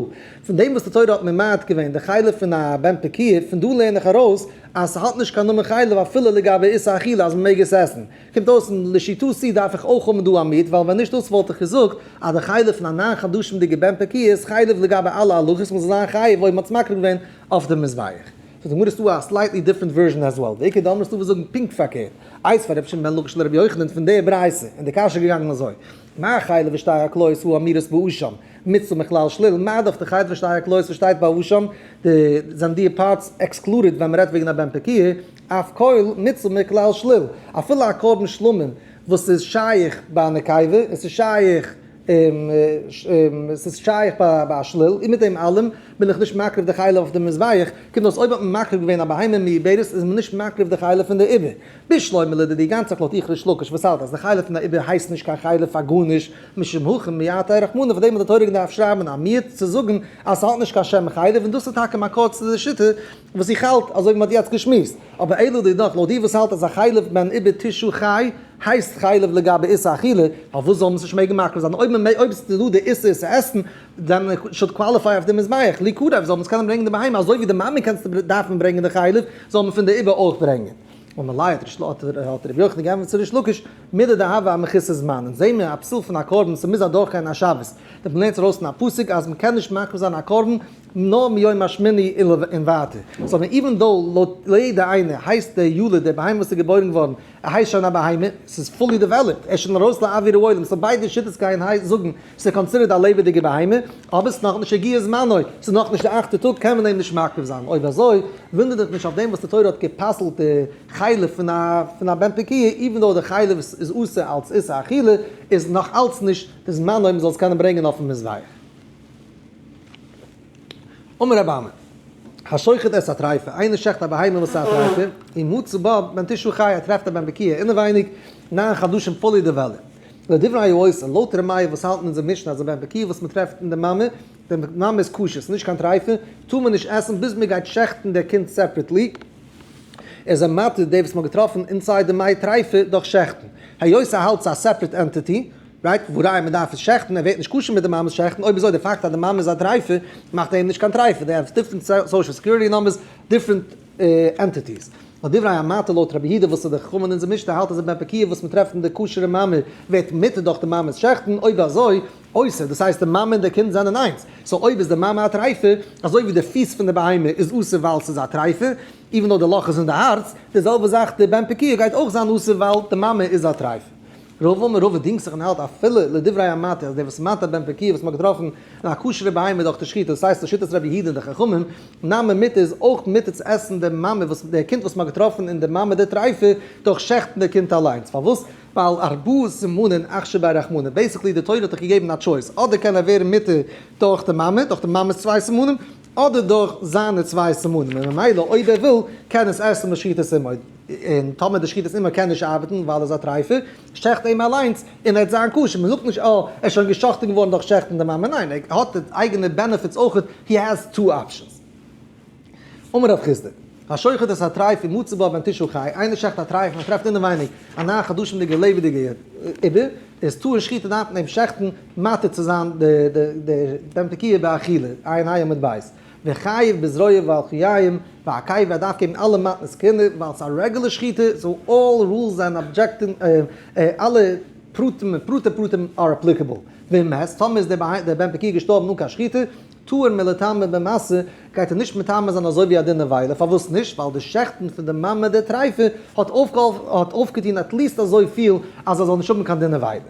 [SPEAKER 1] פון דעם וואס די תורה האט ממעט געווען די חלב פון א בן פקועה, פון דא לערן איך ארויס אז ס'האט נישט קיין נאמען חלב אפילו לגבי איסור אכילה אז מ'מעג עס עסן. קומט אויס לשיטתי דארף איך אויך האבן דא א מיעוט, ווייל ווען נישט דאס וואלט איך געזאגט אז די חלב פון א ניין חדשים'דיגע בן פקועה איז חלב לגבי אלע הלכות מ'זאל זיין חייב אויב מ'האט עס מקריב געווען אויף די מזבח. so די גמרא איז דא א slightly different version as well, די איכא דאמרי איז דא וואס זאגן פונקט פארקערט, איתיביה רבי שמעון בן לקיש לרבי יוחנן פון די ברייתא, און די קשיא איז געגאנגען אזוי, מה חלב ושתי הכליות הוא האמירות באשם, מוצא מכלל שליל, מה דאך די חלב ושתי הכליות וואס שטייט ביי אשם, די זענען די parts excluded ווען מ'רעדט וועגן א בן פקועה, אף כל מוצא מכלל שליל, אפילו א קרבן שלמים וואס איז שייך ביי א נקבה, עס איז שייך עס איז שייך ביי א שליל, און מיט דעם אלעם בין איך נישט מקריב די חלב אויף די מזבח, קומט אויס אויב האט מען מקריב געווען א בהמה מעוברת איז מען נישט מקריב די חלב פון די עובר. בשלמא לדידי גאנץ זיך לויט איך ריש לקיש וואס האלט אז די חלב פון די עובר הייסט נישט קיין חלב פאר גארנישט, משום הכי מיעטיה רחמנא פאר דעם האט די תורה געדארפט שרייבן א מיעוט צו זאגן אז ס'האט נישט קיין שם חלב און דאס איז טאקע מקור צו די שיטה וואס איך האלט אזוי ווי מ'האט יעצט געשמועסט, אבער אלא לדידך לויט דיר וואס האלט אז א חלב בן עובר תשעה חי הייסט חלב לגבי איסור אכילה, פארוואס זאל מען עס נישט מעגן מקריב זיין? אויב מען אויב עס איז דא די איסור עס צו עסן, then should qualify אויף די מזבח, ליקרב זאל מען עס קענען ברענגען די בהמה, אזוי ווי די מאמע קענסטו דארף מען ברענגען די חלב, זאל מען פון די עובר אויך ברענגען. אמר ליה האט ריש האט רבי יוחנן געענטפערט צו ריש לקיש, מידי דהוה אמחוסר זמן, אונז זעהן מיר א פסול פון א קרבן ס'מוז אדורכגיין א שבת, דער מען לערנט ארויס פון א פסוק אז מען קען נישט מקריב זיין א קרבן. נאר מיום השמיני און ווייטער. So even though לויט יעדע איינער הייסט דער ילוד, דער בהמה וואס איז געבוירן געווארן, ער הייסט שוין א בהמה, ס'איז fully developed, ער איז שוין ארויס לאוויר העולם, so ביידע שיטות גייען זאגן ס'איז considered א לעבעדיגע בהמה, אבער ס'איז נאכנישט הגיע זמנו, ס'איז נאכנישט די אכטע טאג קען מען אים נישט מקריב זיין, אויב אזוי וואונדער דיך נישט אויף דעם וואס די תורה האט גע'פסל'ט די חלב פון א בן פקועה, even though די חלב איז אסור אלץ איסור אכילה, איז נאך אלץ נישט די זמן אויב מ'זאל עס קענען ברענגען אויפן מזבח. אמר רבי אמי, השוחט את הטריפה, איינער שעכט א בהמה וואס איז א טריפה, ומצא בה בן תשעה חי, ער טרעפט א בן פקועה אינעווייניג, 9 חדשים fully developed. לדברי האוסר, לויט ר' מאיר וואס האלטן אונזער משנה אז א בן פקועה וואס מען טרעפט אין די מאמע, די מאמע איז כשר, ס'איז נישט קיין טריפה, טאר מען נישט עסן ביז מען גייט שעכטן דער קינד separately, איז ער מתיר די וואס מען האט געטראפן inside די מאי טריפה דורך שעכטן. היות ער האלט ס'איז א separate entity, right, ווארום מען דארף עס שעכטן, ער ווערט נישט כשר מיט די מאמע'ס שעכטן, אויב אזוי די פאקט אז די מאמע איז א טריפה מאכט אים נישט קיין טריפה, they have different social security numbers, different entities. לדברי המתיר לויט רבי יהודה וואס איז די חכמים אין אונזער משנה האלט אז א בן פקועה וואס מען טרעפט אין די כשר'ע מאמע ווערט מותר דורך די מאמע'ס שעכטן, אויב אזוי אוסר, דאס הייסט די מאמע און די קינד זענען איינס, so אויב איז די מאמע א טריפה, אזוי ווי די פיס פון די בהמה איז אסור ווייל ס'איז א טריפה, even though די לאך איז אין די הארץ, די זעלבע זאך די בן פקועה גייט אויך זיין אסור ווייל די מאמע איז א טריפה. רבא אמר רבא דינגט זיך און האלט אפילו לדברי המתיר אז דער וואס מתיר בן פקועה וואס מ'האט געטראפן אין א כשר'ע בהמה דורך די שחיטה, דאס הייסט לשיטת רבי יהודה און די חכמים, נמי מותר איז אויך מותר צו עסן די מאמע וואס די קינד וואס מ'האט געטראפן אין די מאמע די טריפה דורך שעכטן די קינד אליינס. פארוואס? ווייל ארבעה סימנין אכשר ביה רחמנא, basically די תורה האט דיך געגעבן א choice, אדער קען ער ווערן מותר דורך די מאמע, דורך די מאמע'ס צוויי סימנים, אדער דורך זיינע צוויי סימנים, און ממילא אויב ער וויל קען עס עסן בשחיטת אמו, און טאמער די שחיטת אמו קען נישט ארבעטן ווייל ער איז א טריפה, שעכט אים אליינס און ער וועט זיין כשר, מען זאגט נישט אה ער איז שוין געשאכטן געווארן דורך שעכטן די מאמע, ניין ער האט די אייגענע benefits אויכעט, he has two options. אמר רב חסדא, השוחט את הטריפה ומצא בה בן תשעה חי, איינער שעכט א טריפה און טרעפט אינעווייניג א 9 חדשים'דיגע לעבעדיגע עובר, איז טעון שחיטה דארף מען אים שעכטן מתיר צו זיין די בן פקועה באכילה, עיין ה' עמוד ב', וחייב בזרוע ובלחיים והקיבה, ער דארף געבן אלע מתנות כהונה ווייל ס'איז א רעגולער שחיטה, so all rules and אבדזשעקטינג אלע פרטים און פרטי פרטים are applicable, ואם מת, טאמער איז דער בן פקועה געשטארבן אן קיין שחיטה, טהור מלטמא במשא, גייט ער נישט מטמא זיין אזוי ווי א דין נבילה, פארוואס נישט? ווייל די שעכטן פון די מאמע די טרייפה האט האט אויפגעטון at least אזוי פיל אז ער זאל נישט האבן קיין דין נבילה.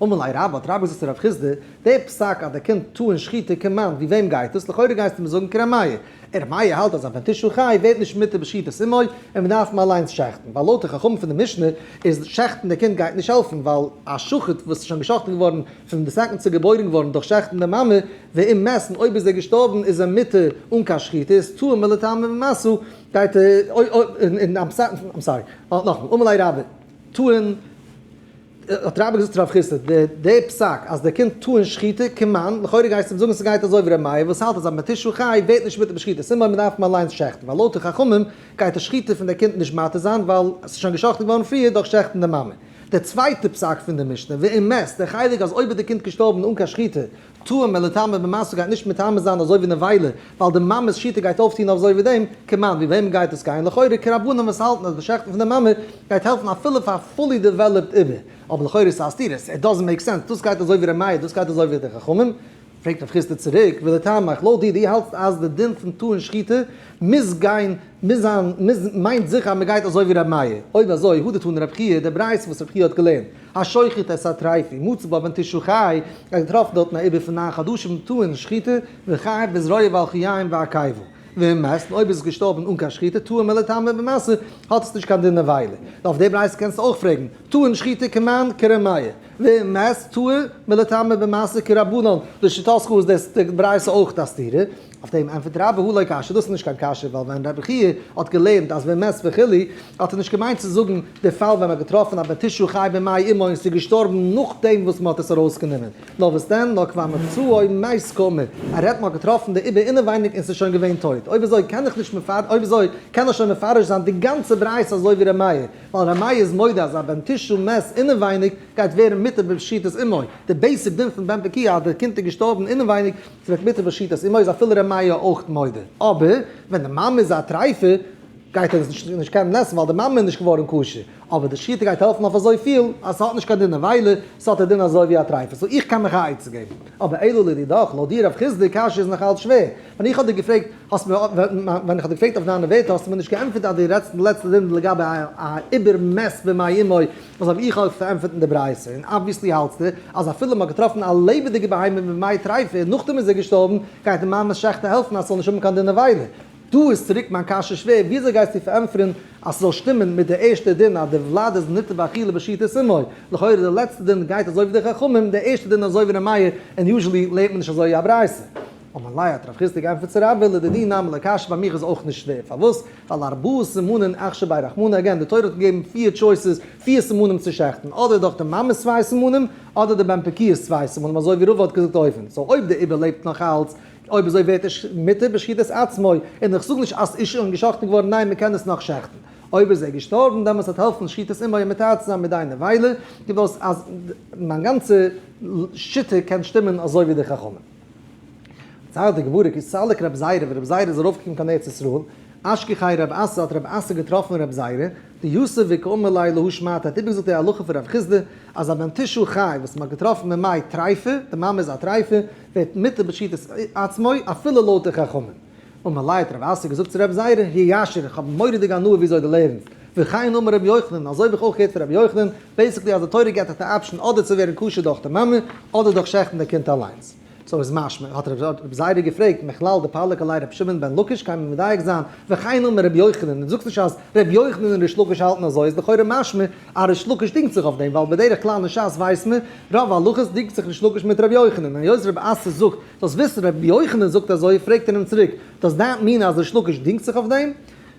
[SPEAKER 1] אמר ליה רבה, האט רבה געזאגט צו רב חסדא, דער פסק אז דער קינד טעון שחיטה כמאן, ווי וועם גייט עס? לכאורה גייסטו מיר זאגן כר' מאיר. ר' מאיר האלט אז א בן תשעה חי ווערט נישט מותר בשחיטת אמו, און מען דארף אים אליינס שעכטן, ווייל לויט די חכמים פון די משנה איז שעכטן די קינד גייט נישט העלפן, ווייל א שחוט וואס איז שוין געשאכטן געווארן פון די second ס'איז געבוירן געווארן דורך שעכטן די מאמע, ואם מת, און אויב איז ער געשטארבן איז ער מותר אן קיין שחיטה, איז טהור מלטמא במשא, גייט ער, און I'm sorry, נאכאמאל, אמר ליה רבה, טעון, האט רבה געזאגט צו רב חסדא, די פסק אז די קינד טעון שחיטה, כמאן, לכאורה גייסטו אים זאגן ס'גייט אזוי ווי ר' מאיר וואס האלט אז א בן תשעה חי ווערט נישט מותר בשחיטה, סימן מ'דארף אים אליינס שעכטן, ווייל לויט די חכמים גייט די שחיטה פון די קינד נישט מתיר זיין ווייל ס'איז שוין געשאכטן געווארן פריער דורך שעכטן די מאמע. דער צווייטער פסק פון די משנה, ואם מת, דער חלק אז אויב איז די קינד געשטארבן אן קיין שחיטה, טהור מלטמא במשא גייט נישט מטמא זיין אזוי ווי נבילה, ווייל די מאמע'ס שחיטה גייט אויפטון אזוי ווי דעם, כמאן, ווי וועמען גייט עס גיין? לכאורה כרבנן וואס האלטן אז די שעכטן פון די מאמע גייט העלפן אפילו פאר א fully developed עובר, אבער לכאורה איז עס א סתירה, it doesn't make sense, דאס גייט אזוי ווי ר' מאיר, דאס גייט אזוי ווי די חכמים. פרעגט רב חסדא צוריק, ולטעמיך, לויט דיר, דו האלטסט אז די דין פון טעון שחיטה מוז גיין, מוז זיין, מוז, מיינט זיכער אז מען גייט אזוי ווי ר' מאיר, אויב אזוי, הא דתני רב חייא, די ברייתא וואס רב חייא האט געלערנט, השוחט את הטריפה ומצא בה בן תשעה חי, ער האט געטראפן דארטן א עובר פון 9 חדשים טעון שחיטה, וחייב בזרוע ובלחיים והקיבה, ואם מת, און אויב איז עס געשטארבן אן קיין שחיטה, טהור מלטמא במשא, האט עס נישט קיין דין נבילה. אויף די ברייתא קענסטו אויך פרעגן, טעון שחיטה כמאן כר' מאיר, ואם מת, טהור מלטמא במשא כרבנן, לשיטתך איז דאס די ברייתא אויך א סתירה, אויף דעם ענטפערט רבה הא לא קשיא, דאס איז נישט קיין קשיא, ווייל ווען רבי חייא האט געלערנט אז ואם מת וכו', האט ער נישט געמיינט צו זאגן די פאל ווען מען האט געטראפן א בן תשעה חי במעי אמו און ס'איז געשטארבן נאכדעם וואס מען האט עס ארויסגענומען, נאר וואס דען, נאר כבר מצאו מת קאמר, ער רעדט מען האט געטראפן די עובר אינעווייניג און ס'איז שוין געווען טויט, אויב אזוי קען איך נישט מפרש, אויב אזוי קען איך שוין מפרש זיין די גאנצע ברייתא אזוי ווי ר' מאיר, ווייל ר' מאיר איז מודה אז א בן תשעה מת אינעווייניג גייט ווערן מותר בשחיטת אמו, די basic דין פון בן פקועה אז די קינד איז געשטארבן אינעווייניג ס'ווערט מותר בשחיטת אמו איז אפילו ר' מאיר אויך מודה, אבער ווען די מאמע איז א טרייפה גייט ער עס נישט קענען עסן ווייל די מאמע איז נישט געווארן כשר, אבער די שחיטה גייט העלפן אויף אזוי פיל אז ס'האט נישט קיין דין נבילה, ס'האט א דין אזוי ווי א טרייפה, so איך קען מיך א עצה געבן. אבער אלא לדידך, לויט דיר רב חסדא, קשיא איז נאך אלץ שווער. ווען איך האב דיר געפרעגט, האסט מיר, ווען איך האב דיר געפרעגט אויף דיינע ווערטער האסטו מיר נישט געענטפערט אז דו רעדסט די לעצטע דין לגבי א עובר מת במעי אמו, וואס האב איך אויך פארענטפערט אין די ברייתא, און obviously האלטסטו אז אפילו מ'האט געטראפן א לעבעדיגע בהמה במעי טרייפה און נאכדעם איז ער געשטארבן, גייט די מאמע'ס שחיטה העלפן אז ס'זאל נישט האבן קיין דין נבילה. דא איז צוריק מיין קשיא שווער, וויאזוי גייסטו פארענטפערן אז ס'זאל שטימען מיט די ערשטע דין אז די ולד איז ניתן באכילה בשחיטת אמו? לכאורה די לעצטע דין גייט אזוי ווי די חכמים, די ערשטע דין אזוי ווי ר' מאיר, און usually לערנט מען נישט אזוי א ברייתא. אמר ליה האט רב חסדא געענטפערט צו רבה, לדידי נמי לא קשיא ביי מיך איז אויך נישט שווער, פארוואס? ווייל ארבעה סימנין אכשר ביה רחמנא, again די תורה האט געגעבן פיר choices, פיר סימנים צו שעכטן, אדער דורך די מאמע'ס צוויי סימנים, אדער די בן פקיעה'ס צוויי סימנים אזוי ווי רבא האט געזאגט אויבן, so אויב די עובר לעבט נאך אלץ, אויב אזוי ווערט ער מותר בשחיטת עצמו, און איך זאג נישט אז ס'איז שוין געשאכטן געווארן, ניין מ'קען עס נאך שעכטן. אויב איז ער געשטארבן דעמאלטס וועט העלפן שחיטת אמו אים מתיר צו זיין מיט דיין נבילה, גיב אויס אז מיין גאנצע שיטה קען שטימען אזוי ווי די חכמים. דערציילט די גמרא כי סליק רב זירא ווען רב זירא איז ארויפגעקומען קיין ארץ ישראל, אשכחיה רב אסי האט רב אסי געטראפן רב זירא, דיתיב וקאמר ליה להא שמעתא האט איבערגעזאגט די הלכה פון רב חסדא אז א בן תשעה חי וואס מען האט געטראפן במעי טריפה, די מאמע איז א טריפה, ווערט מותר בשחיטת עצמו אפילו לויט די חכמים. אמר ליה האט רב אסי געזאגט צו רב זירא, יישר, איך האב מורא'דיג הנאה וויאזוי דו לערנסט, וכן אמר רבי יוחנן, אזוי האב איך אויך געהערט פון רבי יוחנן, basically אז די תורה געבט דיך די option אדער צו ווערן כשר דורך די מאמע, אדער דורך שעכטן די קינד אליינס. so איז משמע, האט רב זירא געפרעגט, מכלל דפליג עליה רבי שמעון בן לקיש קען מען מדייק זיין, וכן אמר רבי יוחנן, און זאגסט נישט אז רבי יוחנן און ריש לקיש האלטן אזוי, איז לכאורה משמע אז ריש לקיש דינגט זיך אויף דעם, ווייל בדרך כלל אין שס ווייסט מען, רוב הלכות דינגט זיך ריש לקיש מיט רבי יוחנן, און היות רב אסי זאגט, זאלסט וויסן רבי יוחנן זאגט אזוי, פרעגט ער אים צוריק, does that mean אז ריש לקיש דינגט זיך אויף דעם?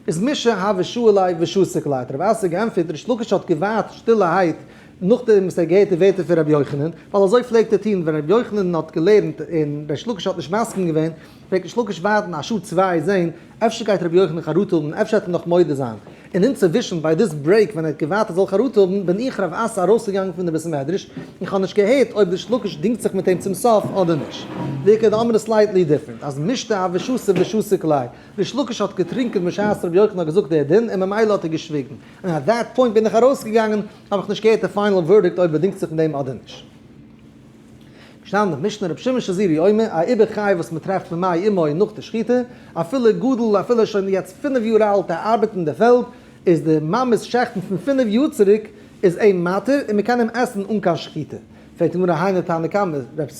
[SPEAKER 1] איז מישע הוה שהי ליה ושתיק ליה, האט רב אסי געענטפערט, ריש לקיש האט געווארט שטילערהייט נאכדעם וואס ער האט געהערט די ווערטער פון רבי יוחנן, ווייל אזוי פלעגט ער טון ווען רבי יוחנן האט געלערנט און ריש לקיש האט נישט מסכים געווען, פלעגט ריש לקיש ווארטן א שעה צוויי זען אפשר גייט רבי יוחנן חרטה האבן, אפשר וועט ער נאך מודה זיין. און אינצווישן ביי this break ווען ער האט געווארט ער זאל חרטה האבן בין איך רב אסי ארויסגעגאנגען פון די בית המדרש, און כ'האב נישט געהערט אויב ריש לקיש דינגט זיך מיט אים צום סוף אדער נישט. ואיכא דאמרי slightly different, אז מישתא הוה שתי ושתיק ליה, ריש לקיש האט געטרינקען בשעת רבי יוחנן האט געזאגט די דין און ממילא האט ער געשוויגן. און at that point בין איך ארויסגעגאנגען האב איך נישט געהערט די final verdict אויב ער דינגט זיך אין דעם אדער נישט. געשטאנען אין משנה רבי שמעון שזורי אומר, א עובר חי וואס מען טרעפט במעי אמו נאך די שחיטה, אפילו גדול אפילו ער איז שוין יעצט פינף יאר אלט ער ארבעט אין די פעלד, איז די מאמע'ס שעכטן פון פינף יאר צוריק איז אים מתיר און מען קען אים עסן אן קיין שחיטה. פרעגט די גמרא היינו תנא קמא, רבי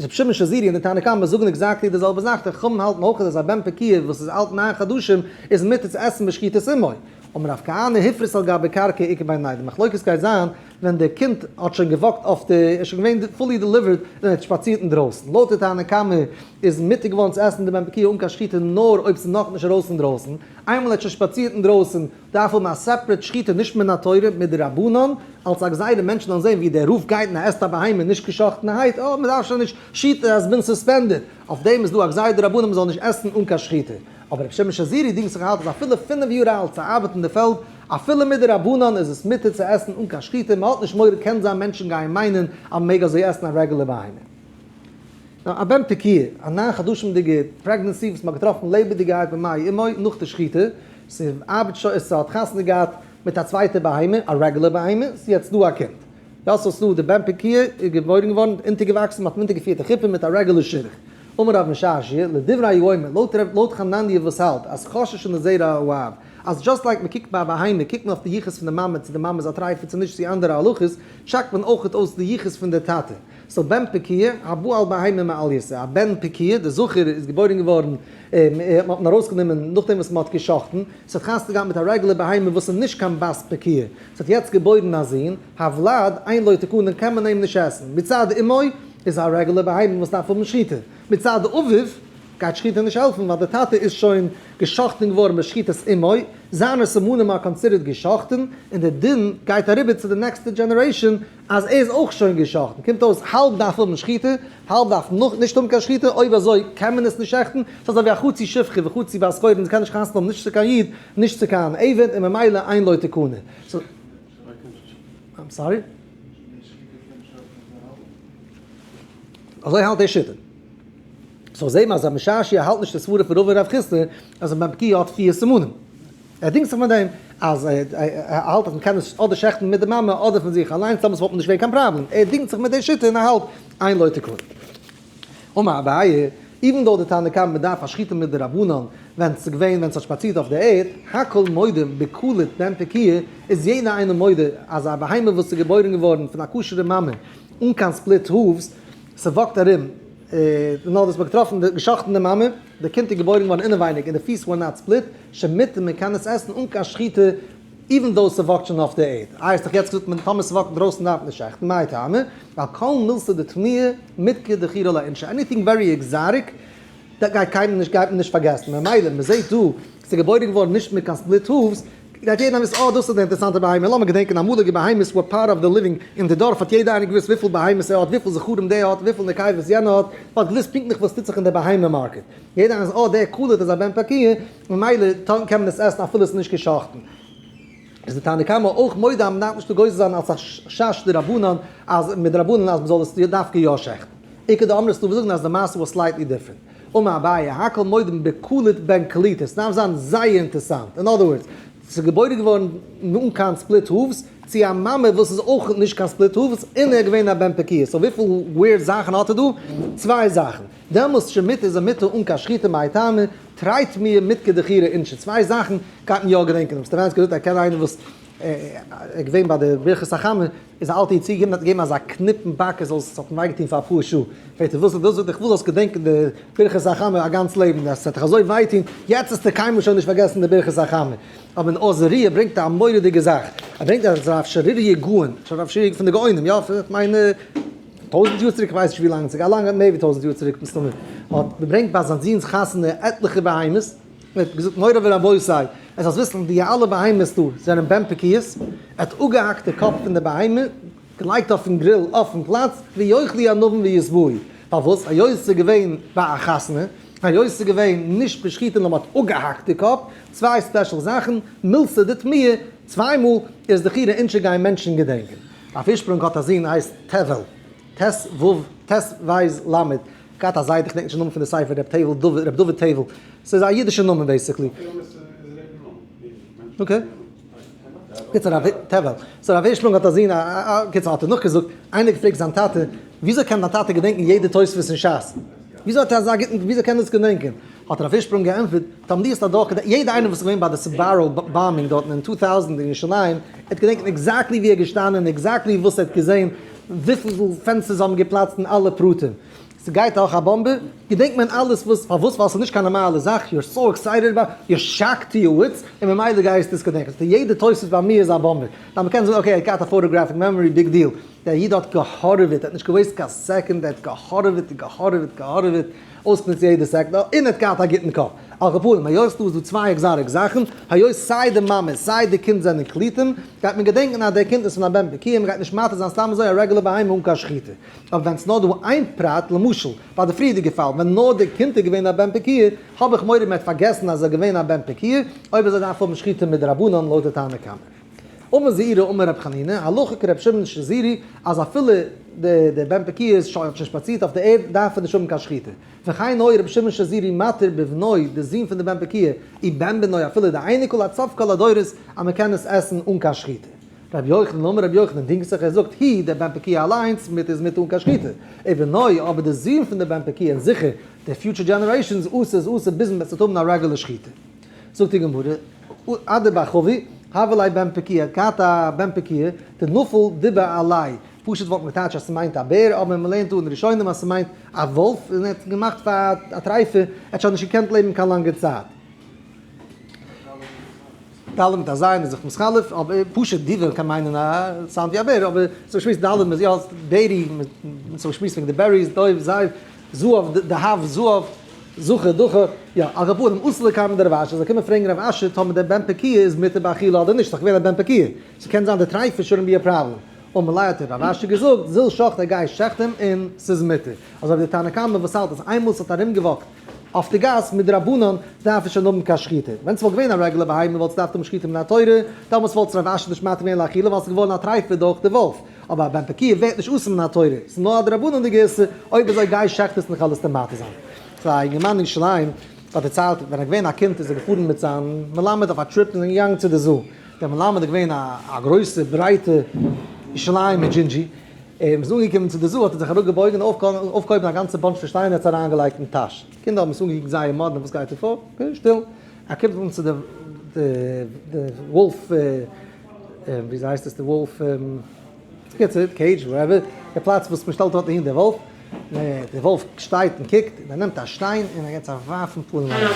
[SPEAKER 1] שמעון שזורי און די תנא קמא זאגן exactly די זעלבע זאך, די חכמים האלטן אויך אז א בן פקועה וואס איז אלט ניין חדשים איז מותר צו עסן בשחיטת אמו. אמר רב כהנא הפריס על גבי קרקע איכא בינייהו, די מחלוקת גייט זיין ווען די קינד האט שוין גע walk ט אויף די, איז שוין געווען fully delivered און ער האט שפאצירט אינדרויסן, לויט די תנא קמא איז מותר געווארן צו עסן די בן פקועה אן קיין שחיטה נאר אויב ס'איז נאכנישט ארויס אינדרויסן, איינמאל ער האט שוין שפאצירט אינדרויסן דארף האבן א separate שחיטה נישט מן התורה מדרבנן, אלס א גזירה מענטשן זאלן זען ווי דער רב גייט און ער עסט א בהמה נישט געשאכטענערהייט, אה מ'דארף שוין נישט שחיטה has been suspended, אויף דעם איז דא א גזירה דרבנן מ'זאל נישט עסן אן קיין שחיטה. אבער רבי שמעון שזורי דינגט זיך האלט אז אפילו פינף יאר אלט צו ארבעטן אין די פעלד, אפילו מדרבנן איז עס מותר צו עסן אן קיין שחיטה, מען האט נישט מורא קען זיין מענטשן גייען מיינען אז מען מעג אזוי עסן א רעגולער בהמה. נאר א בן פקועה, א ניין חדשים'דיגע pregnancy וואס מען האט געטראפן לעבעדיגעהייט במעי אמו נאך די שחיטה, ס'ארבעט שוין, ס'האט חתונה געהאט מיט א צווייטע בהמה, א רעגולער בהמה, ס'איז יעצט דא א קינד. יא סאו ס'דא די בן פקועה איז געבוירן געווארן, אונטערגעוואקסן, מ'האט אים אונטערגעפירט די חופה מיט א רעגולער שידוך. אמר רב משרשיא, לדברי האומר, לויט רב לויט חנניה וואס האלט אז חוששין לזרע האב, אז just like מ'קוקט ביי א בהמה קוקט מען אויף די יחוס פון די מאמע צו די מאמע איז א טרייפה צו נישט צו אנדערע הלכות, טשעקט מען אויכעט אויס די יחוס פון די טאטע. so בן פקועה, הבא על בהמה מעלייתא, א בן פקועה, די זכר איז געבוירן געווארן, מ'האט אים ארויסגענומען נאכדעם וואס מ'האט גע'שחט'ן, ס'האט חתונה געהאט מיט א רעגולער בהמה וואס איז נישט קיין בת פקועה, ס'האט יעצט געבוירן א זון, הוולד, אין לו תקנה קען מען אים נישט עסן, מצד אמו איז א רעגולער בהמה וואס דארף האבן שחיטה, מצד אביו גייט שחיטה נישט העלפן ווייל די טאטע איז שוין געשחט'ן געווארן בשחיטת אמו, זיינע סימנים are considered געשחט'ן, און די דין גייט אריבער צו די נעקסטע generation אז ער איז אויך שוין געשחט'ן, קומט אויס האלב דארף האבן שחיטה, האלב דארף נאך נישט האבן קיין שחיטה, אויב אזוי קען מען עס נישט שעכטן, ס'איז אזוי ווי א חצי שפחה וחצי בת חורין, זי קען נישט חתונה האבן נישט צו קיין איד, נישט צו קיין עבד, און ממילא אין לו תקנה. I'm sorry? אזוי האלט די שיטה. so זעהט מען אז רב משרשיא האלט נישט די סברה פון רבא און רב חסדא אז א בן פקועה האט פיר סימנים. ער דינגט זיך מיט דעם אז ער האלט אז מ'קען עס אדער שעכטן מיט די מאמע אדער פון זיך אליינס, דעמאלטס וואלט נישט געווען קיין פראבלעם. ער דינגט זיך מיט די שיטה און ער האלט אין לו תקנה. אמר אביי, even though די תנא קמא מ'דארף א שחיטה מדרבנן ווען ס'איז געווען ווען ס'האט שפאצירט אויף די ערד, הכל מודים בקלוט בן פקועה, איז יעדער איינער מודה אז א בהמה וואס איז געבוירן געווארן פון א כשר'ע מאמע אן קיין split hooves, ס' walk ט ארום, נאר דאס מ'האט געטראפן די געשאכטן די מאמע, די קינד איז געבוירן געווארן אינעווייניג און די פיס were not split, שמותר מען קען עס עסן אן קיין שחיטה even though ס' walk ט שוין אויף די ערד. איי האסט דאך יעצט געזאגט מען טאמער ס' walk ט אינדרויסן דארף מען נישט שעכטן, מאי טעמא? ווייל כל מילתא דתמיהא מידכר דכירא לאינשי, anything very exotic גייט קיינער נישט גייט מען נישט פארגעסן, ממילא מען זעט דא ס'איז געבוירן געווארן נישט מיט קיין split hooves, גייט יעדער וויסן אה דאס איז די אינטערעסאנטע בהמה, לאמיר געדענקען אמאליגע בהמות were part of the living אין די דארף האט יעדער איינער געוואוסט וויפיל בהמות ער האט וויפיל זכרים דער האט וויפיל נקבות יענער האט, מען האט געוואוסט פונקטליך וואס טוט זיך אין די בהמה market, יעדער איינער אה דער קלוט איז א בן פקועה, ממילא קען מען עס עסן אפילו עס איז נישט געשאכטן. איז די תנא קמא אויך מודה אז מען דארף נישט גוזר זיין אלס א חשש דרבנן אז מדרבנן אז מען זאל עס דווקא יא שעכטן. איכא דאמרי ס'דא וואס זאגן אז די מעשה was slightly different. אמר אביי, הכל מודים בקלוט בן קלוטה, ס'דארף זיין זייער אינטערסאנט, in other words, ס'איז געבוירן געווארן אן קיין split hooves, צו א מאמע וואס איז אויך נישט קיין split hooves, און ער איז געווען א בן פקועה, so וויפיל weird זאכן האט ער דא? צוויי זאכן. דעמאלסט שמותר איז א מותר אן קיין שחיטה מאי טעמא, תרי תמיהי מידכר דכירא אינשי, צוויי זאכן גייט מען יא געדענקען, האסט אליינס געזאגט אז קען איינער וואס איז געווען ביי די ברכת החמה איז א אלטע איד צוגעקומען האט געגעבן אזא קניפ אין באק ער זאל עס האט אים וויי געטון פאר אפאר שעה, פרעגט ער וואס איז דאס זאגט ער איך וויל זאלסט געדענקען די ברכת החמה א גאנץ לעבן עס וועט דיך אזוי וויי טון יעצט וועסטו קיינמאל שוין נישט פארגעסן די ברכת החמה, אבער אין אור זרוע ברענגט ער א מורא'דיגע זאך, ער ברענגט אז רב שריריה גאון, רב שריריה פון די גאונים יא כ'מיין טויזנט יאר צוריק כ'ווייס נישט ווי לאנג, ס'איז א לאנגע מער ווי טויזנט יאר צוריק מסתמא, האט געברענגט ביי זיין זוהן'ס חתונה עטליכע בהמות, ער האט געזאגט מורי ורבותי, עס זאלסט וויסן די אלע בהמות דא זענען בן פקועות, ער האט אפגעהאקט די קאפ פון די בהמה, געלייגט אויפן grill אויפן פלאץ, ויאכלו ענבים וישבעו, פארוואס? היות עס איז געווען ביי א חתונה, היות עס איז געווען נישט בשחיטה נאר מען האט אפגעהאקט די קאפ, צוויי special זאכן, מילתא דתמיהא, צוויי מאל איז דכירא אינשי גייען מענטשן געדענקען. רב הירשפרונג האט א זון הייסט טבל, ט ו, ט ו ל, געהאט א זיידע, כ'דענק נישט די נאמען פון די ספר, ר' טבל דוד, ר' דוד טבל, ס'איז א אידישע נאמען basically. Okay. קיצור רב טבל. So רב הירשפרונג האט א זון, א קיצור האט ער נאכגעזאגט, איינער געפרעגט זיין טאטע, וויאזוי קען דיין טאטע געדענקן יעדע תוספות אין שס? וויאזוי האט ער אזא גוטן, וויאזוי קען ער עס געדענקען? האט רב הירשפרונג געענטפערט, טאמער דו האסט אדורך געדענקט, יעדער איינער וואס איז געווען ביי די Sbarro bombing דארטן אין 2000 אין ירושלים, ער האט געדענקט exactly ווי ער איז געשטאנען, exactly וואס ער האט געזען, וויפיל פענסטערס האבן געפלאצט און אלע פרטים. ס'גייט אויך א באמבע, געדענקט מען אלעס וואס, פארוואס? ווייל ס'איז נישט קיין נארמאלע זאך, you're so excited about, you're shocked to your wits, און ממילא גייסטו עס געדענקען. סאו יעדע תוספות ביי מיר איז א באמבע. נאר מ'קען זאגן okay, ער האט געהאט א photographic memory, big deal. דער איד האט געהארעוועט, ער האט נישט גע waste ט קיין סעקונד, ער האט געהארעוועט און געהארעוועט געהארעוועט, אויסגענוצט יעדע סעקונד, און ער האט געהאט א גוטן קאפ. על כל פנים, היות דא איז דא צוויי exotic זאכן, היות סיי די מאמע סיי די קינד זענען קלוטים, גייט מען געדענקען אז דער קינד איז פון א בן פקועה, מען גייט נישט מתיר זיין סתם אזוי א רעגולער בהמה אן קיין שחיטה. אבער ווען ס'נאר דא איין פרט, למשל, ביי די פריערדיגע פאל, ווען נאר די קינד איז געווען א בן פקועה, האב איך מורא מען וועט פארגעסן אז ער איז געווען א בן פקועה, אויב אזוי דארף האבן שחיטה מדרבנן לויט די תנא קמא. אמר זעירא אמר רבי חנינא, הלכה כרבי שמעון שזורי, אז אפילו די די בן פקועה איז שוין האט שוין שפאצירט אויף די ערד, דארף ער נישט האבן קיין שחיטה. וכן היה רבי שמעון שזורי מתיר בבנו, די זון פון די בן פקועה, ובן בנו אפילו די אייניקל עד סוף כל הדורות, אז מען קען עס עסן אן קיין שחיטה. רבי יוחנן אמר רבי יוחנן דינגט זיך ער זאגט הי דער בן פקועה אליינס מיט איז מיט אן קיין שחיטה, ובנו אבער די זון פון די בן פקועה און זיכער די future generations אסור איז אסור ביז מען וועט האבן א רעגולער שחיטה. זאגט די גמרא, אדער בחבי, הוה ליה בן פקועה האט געהאט א בן פקועה, דנפל דובא עליה, פשוט וואלט מען געטייטשט אז ס'מיינט א בער, אבער מ'לערנט דא אין ראשונים אז ס'מיינט א וואלף, און ער האט געמאכט פאר א טרייפה, ער האט שוין נישט געקענט לעבן קיין לאנגע צייט. ד' מיט א ז' איז זיך מתחלף, אבער פשוט דיווער קען מיינען א sound ווי א בער, אבער ס'איז געשמועסט ד' מיט יא בערי, ס'איז געשמועסט וועגן די berries, דוב, זייף, זהב, דהב, זהב, זכר, דכר, יא, על כל פנים, אתו לקמיה דרב אשי, זיי קומען פרעגן רב אשי טאמער דער בן פקועה איז מותר באכילה אדער נישט, ס'איז דאך געווען א בן פקועה, ס'קען זיין די טרייפה shouldn't be a problem. אמר ליה האט רב אשי געזאגט, זיל שחטיה גיי שעכט אים און ס'איז מותר. אזוי ווי די תנא קמא וואס האלט אז איינמאל ס'האט ארומגע walk ט אויף די גאס מדרבנן דארף עס שוין האבן קיין שחיטה. ווען ס'וואלט געווען א רעגולער בהמה וואלט עס געדארפט האבן שחיטה מן התורה, דאמאלס וואלט עס רב אשי נישט מתיר געווען לאכילה ווייל ס'איז געווארן א טרייפה דורך די וואלף. אבער א בן פקועה ווערט נישט אסור מן התורה, ס'איז נאר א דרבנן'דיגע איסור, אויב אזוי גיי שעכט עס נאך אלעס די מתיר זיין. ס'איז א אינגערמאן אין ירושלים. האט דערציילט, ווען ער איז געווען א קינד איז ער געפארן מיט זיין מלמד אויף א trip און זענען געגאנגען צו די zoo. דער מלמד איז געווען א גרויסע ברייטע ירושלימ'ער דזשינדזשי, און מ'איז אנגעקומען צו די zoo האט ער זיך אראפגעבויגן און אויפגעהויבן א גאנצע bunch פון שטיינער האט עס אריינגעלייגט אין טאש. קינדער האבן עס אנגעקוקט זייער מאדנע וואס גייט דא פאר? okay שטיל. ער קומט אן צו די וואלף, וויאזוי הייסט עס די וואלף, בקיצור cage whatever, די פלאץ וואס מ'שטעלט דארט אהין די וואלף, די וואלף שטייט און קוקט, און ער נעמט א שטיין און ער געט עס א ווארף אין פנים אריין.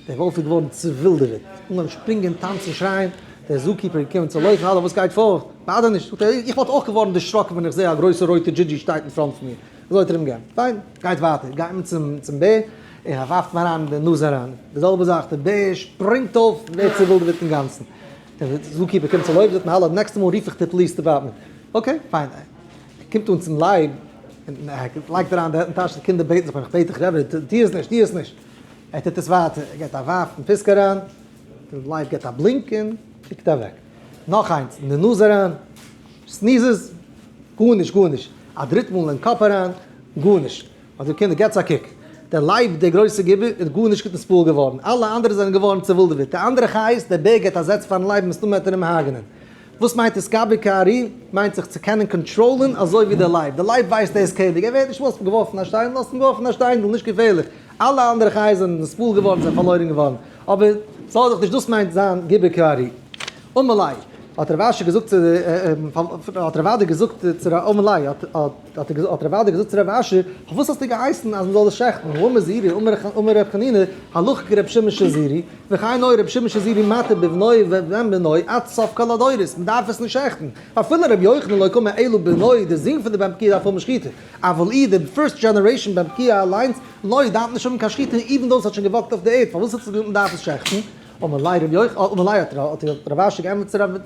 [SPEAKER 1] דער וואלף איז געווארן צעווילדעוועט, אנגעהויבן שפרינגען, טאנצן, שרייען, דער zookeeper איז געקומען צו לויפן, האלא וואס גייט פאר? באדער נישט, זאגט ער, איך וואלט אויך געווארן דערשראקן ווען איך זע א גרויסע רויטע דזשידזשי שטייט אין front פון מיר, אזוי האט ער אים געענטפערט, פיין, גייט ווייטער, גייט מען צום צום בער, און ער ווארפט אים אריין אין די נאז אריין, די זעלבע זאך, דער בער שפרינגט אויף, ווערט צעווילדעוועט אינגאנצן, דער zookeeper קומט צו לויפן, זאגט אים, האלא, next ע מאל רוף איך די police department, okay, פיין, ער קומט אן צום לייב, און ער לייגט אריין די הענט אין טאש, די קינדער בעטן זיך, איך בעט דיך רבי, טו עס נישט, טו עס נישט. ער טוט עס ווייטער, ער געט א ווארף אין פיסק אריין, די לייב געט א בלינק און פליקט אוועק. נאך איינס, אין די נאז אריין, sneezes, גארנישט, גארנישט. א דריט מאל אין קאפ אריין, גארנישט. האט די קינדער, געטס א קוק, דער לייב, דער גרויסער גיבור, איז גארנישט גוט נתפעל געווארן, אלע אנדערע זענען געווארן צעווילדעוועט, די אנדערע חיות, דער בער געט א זעץ פארן לייב, מסתמא וועט ער אים הרג'נען. וואס מיינט אתגבר כארי? מיינט זיך צו קענען קאנטראלען אזוי ווי דער לייב. דער לייב ווייסט ער איז קעניג, ער ווערט נישט וואס געווארפן א שטיין, לאזט אים ווארפן א שטיינדל, נישט געפערליך. אלע אנדערע חיות זענען נתפעל געווארן, זענען פארלוירן געווארן. אבער זארג דיך נישט דאס מיינט זיין גיבור כארי. אמר ליה, האט רב אשי געזאגט צו האט רב אדא געזאגט צו ר' אמר ליה, האט רב אדא געזאגט צו רב אשי, פארוואס האסטו געהייסן אז מען זאל עס שעכטן? האמר זעירי, אמר ר' חנינא, הלכה כר' שמעון שזורי, וכן היה רבי שמעון שזורי מתיר בבנו ובן בנו עד סוף כל הדורות, מען דארף עס נישט שעכטן, אפילו רבי יוחנן לא קאמר אלא בנו, די זון פון די בן פקיעה דארף האבן שחיטה, אבל אי די first generation בן פקיעה אליינס, לא דארף נישט האבן קיין שחיטה even though עס האט שוין גע walk ט אויף די ערד, פארוואס האט עס געזאגט מען דארף עס שעכטן? אמר ליה רבי יוחנן, אמר ליה האט רב אשי געענטפערט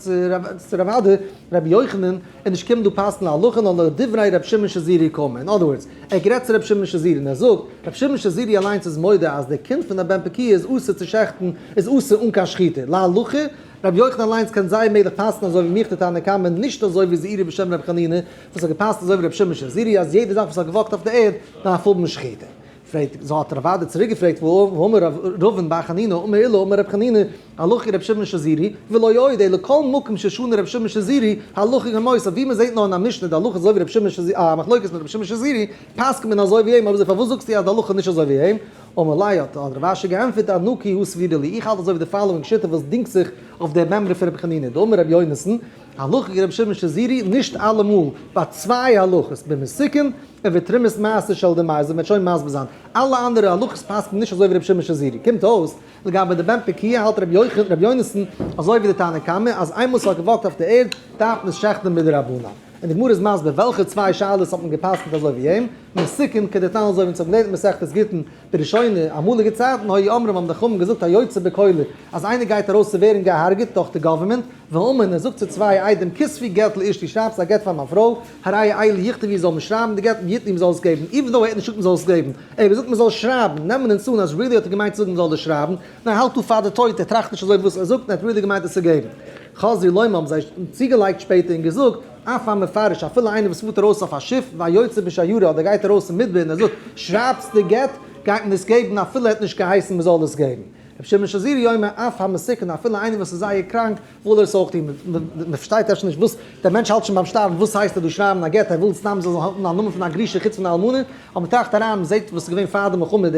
[SPEAKER 1] צו רב אדא, רבי יוחנן איז נישט קומען דא פסק'ן להלכה נאר לדברי רבי שמעון שזורי קאמר, in other words, ער האט גערעדט צו רבי שמעון שזורי און ער זאגט, רבי שמעון שזורי אליינס איז מודה אז דער קינד פון א בן פקיעה איז אסור צו שעכטן, איז אסור אן קיין שחיטה, להלכה, רבי יוחנן אליינס קען זייער מעגליך פסק'ן אזוי ווי מיך די תנא קמא, נישט אזוי ווי זעירי בשם רבי חנינא וואס האט געפסק'ט אזוי ווי רבי שמעון שזורי אז יעדע זאך וואס האט גע walk ט אויף די ערד דארף האבן שחיטה. פרעגט, זאל האט רב אדא צוריק געפרעגט, והאמר רבין בר חנינא אמר עולא אמר רב חנינא, הלכה כרבי שמעון שזורי, ולא עוד אלא כל מקום ששנה רבי שמעון שזורי, הלכה כמותו, ווי מען זעט נאר אין א משנה די הלכה איז אזוי ווי רבי שמעון שזורי, א מחלוקת מיט רבי שמעון שזורי, פסק'נט מען אזוי ווי אים, אויב אזוי פארוואס זאגסטו אז די הלכה איז נישט אזוי ווי אים? אמר ליה האט רב אשי געענטפערט אנא כי הא סבירא לי, איך האלט אזוי ווי די following שיטה וואס דינגט זיך אויף דער מימרא פון רבי חנינא, דאמר רבי יונתן, הלכה כרבי שמעון שזורי, נישט אלעמאל, ביי צוויי הלכות, במסוכן און בתרומת מעשר של דמאי, אזוי ווי מ'וועט שוין מסביר זיין, אלע אנדערע הלכות פסק'ן נישט אזוי ווי רבי שמעון שזורי, קומט אויס, לגבי די בן פקועה האלט רבי יונתן אזוי ווי די תנא קמא אז איינמאל ס'האט גע walk ט אויף די ערד דארף מען עס שעכטן מדרבנן. און די גמרא איז מסביר וועלכע צוויי שאלות האט מען גע'פסק'נט אזוי ווי אים, מסוכן כדתנן אזוי ווי אונז האבן געלערנט אין מסכת גיטין בראשונה, אמאליגע צייטן היו אומרים האבן די חכמים געזאגט היוצא בקולר אז איינער גייט ארויס צו ווערן געהארגעט דורך די government, ואמר און ער זאגט צו צוויי עדים כתבו גט לאשתי שרייבטס א גט פאר מיין פרוי, הרי אלו יכתבו זאל מען שרייבן די גט ויתנו מ'זאל עס געבן, even though ער האט נישט געזאגט מ'זאל עס געבן, ער האט געזאגט מ'זאל שרייבן, נעמען אונז אן אז really האט ער געמיינט צו זאגן מ'זאל דאס שרייבן, נאר ער האלט דא פאר די טויט, ער טראכט נישט אזוי וואס ער זאגט און ער האט really געמיינט עס צו געבן. חזרו לומר האבן זיי צוגעלייגט שפעטער און געזאגט, אף המפרש אפילו איינער וואס פארט ארויס אויף א שיף והיוצא בשיירה אדער גייט ארויס אין מדבר און ער זאגט שרייבטס די גט גייט מען עס געבן אפילו ער האט נישט געהייסן מ'זאל עס געבן. רבי שמעון שזורי אומר אף המסוכן אפילו איינער וואס איז זייער קראנק וויל ער עס אויך טון, מען פארשטייט אפשר נישט וואס, דער מענטש האלט שוין ביים שטארבן, וואס הייסט ער דא שרייבן א גט, ער וויל סתם זאל האבן א נאמען פון א גרושה חוץ פון א אלמנה, אבער מען טראכט אריין, מען זעט וואס איז געווען פאר די מלחמה, די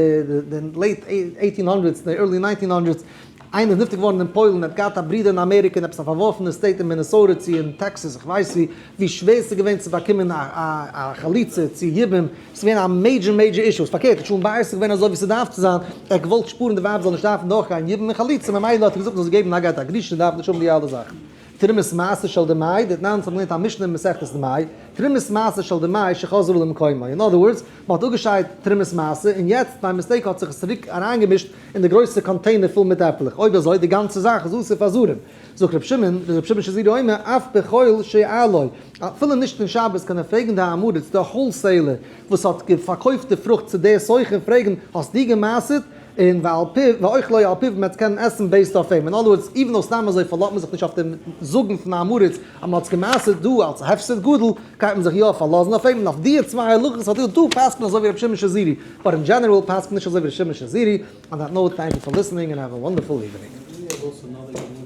[SPEAKER 1] late eighteen hundreds, די early nineteen hundreds, איינער איז נפטר געווארן אין פוילן, ער האט געהאט א ברודער אין אמעריקע אין עפעס א פארווארפענע state אין מינעסאוטע צו אין טעקסעס, איך ווייס ווי, ווי שווער ס'איז געווען צו באקומען א חליצה צו יבום, ס'איז געווען א major major issue, פארקערט די שלום בית איז געווען אזוי ווי ס'דארף צו זיין, ער האט געוואלט שפארן די ווייב זאל נישט דארפן דורכגיין יבום און חליצה, ממילא האט ער געזאגט מ'זאל געבן א גט א גרושה דארף נישט האבן די אלע זאכן. תרומת מעשר של דמאי, דתנן אונז האבן געלערנט א משנה אין מסכת דמאי, תרומת מעשר של דמאי שחזרה למקומה, in other words, מ'האט אפגעשיידט תרומת מעשר און יעצט by mistake האט זיך עס צוריק אריינגעמישט אין די גרויסע container פול מיט עפלעך, אויב אזוי די גאנצע זאך איז אסור פאר זרים. זאגט רבי שמעון, רבי שמעון שזורי אומר, אף בחול שואלו, אפילו נישט אין שבת קען ער פרעגן די עם הארץ, די wholesaler וואס האט פארקויפט די פרוכט צו די סוחר פרעגן, האסט דו גע'מעשר'ט? און ועל פיו, ואוכלו על פיו, מען וועט קענען עסן based אויף אים. In other words, even though סתם אזוי פארלאזט מען זיך נישט אויף דעם זאגן פון עם הארץ אז מען האט עס גע'מעשר'ט דא אלס הפסד גדול, גייט מען זיך יא פארלאזן אויף אים, און אויף די צוויי הלכות האט דא פסק'נט אזוי ווי רבי שמעון שזורי, but in general פסק'נט נישט אזוי ווי רבי שמעון שזורי. On that note, thank you for listening and have a wonderful evening.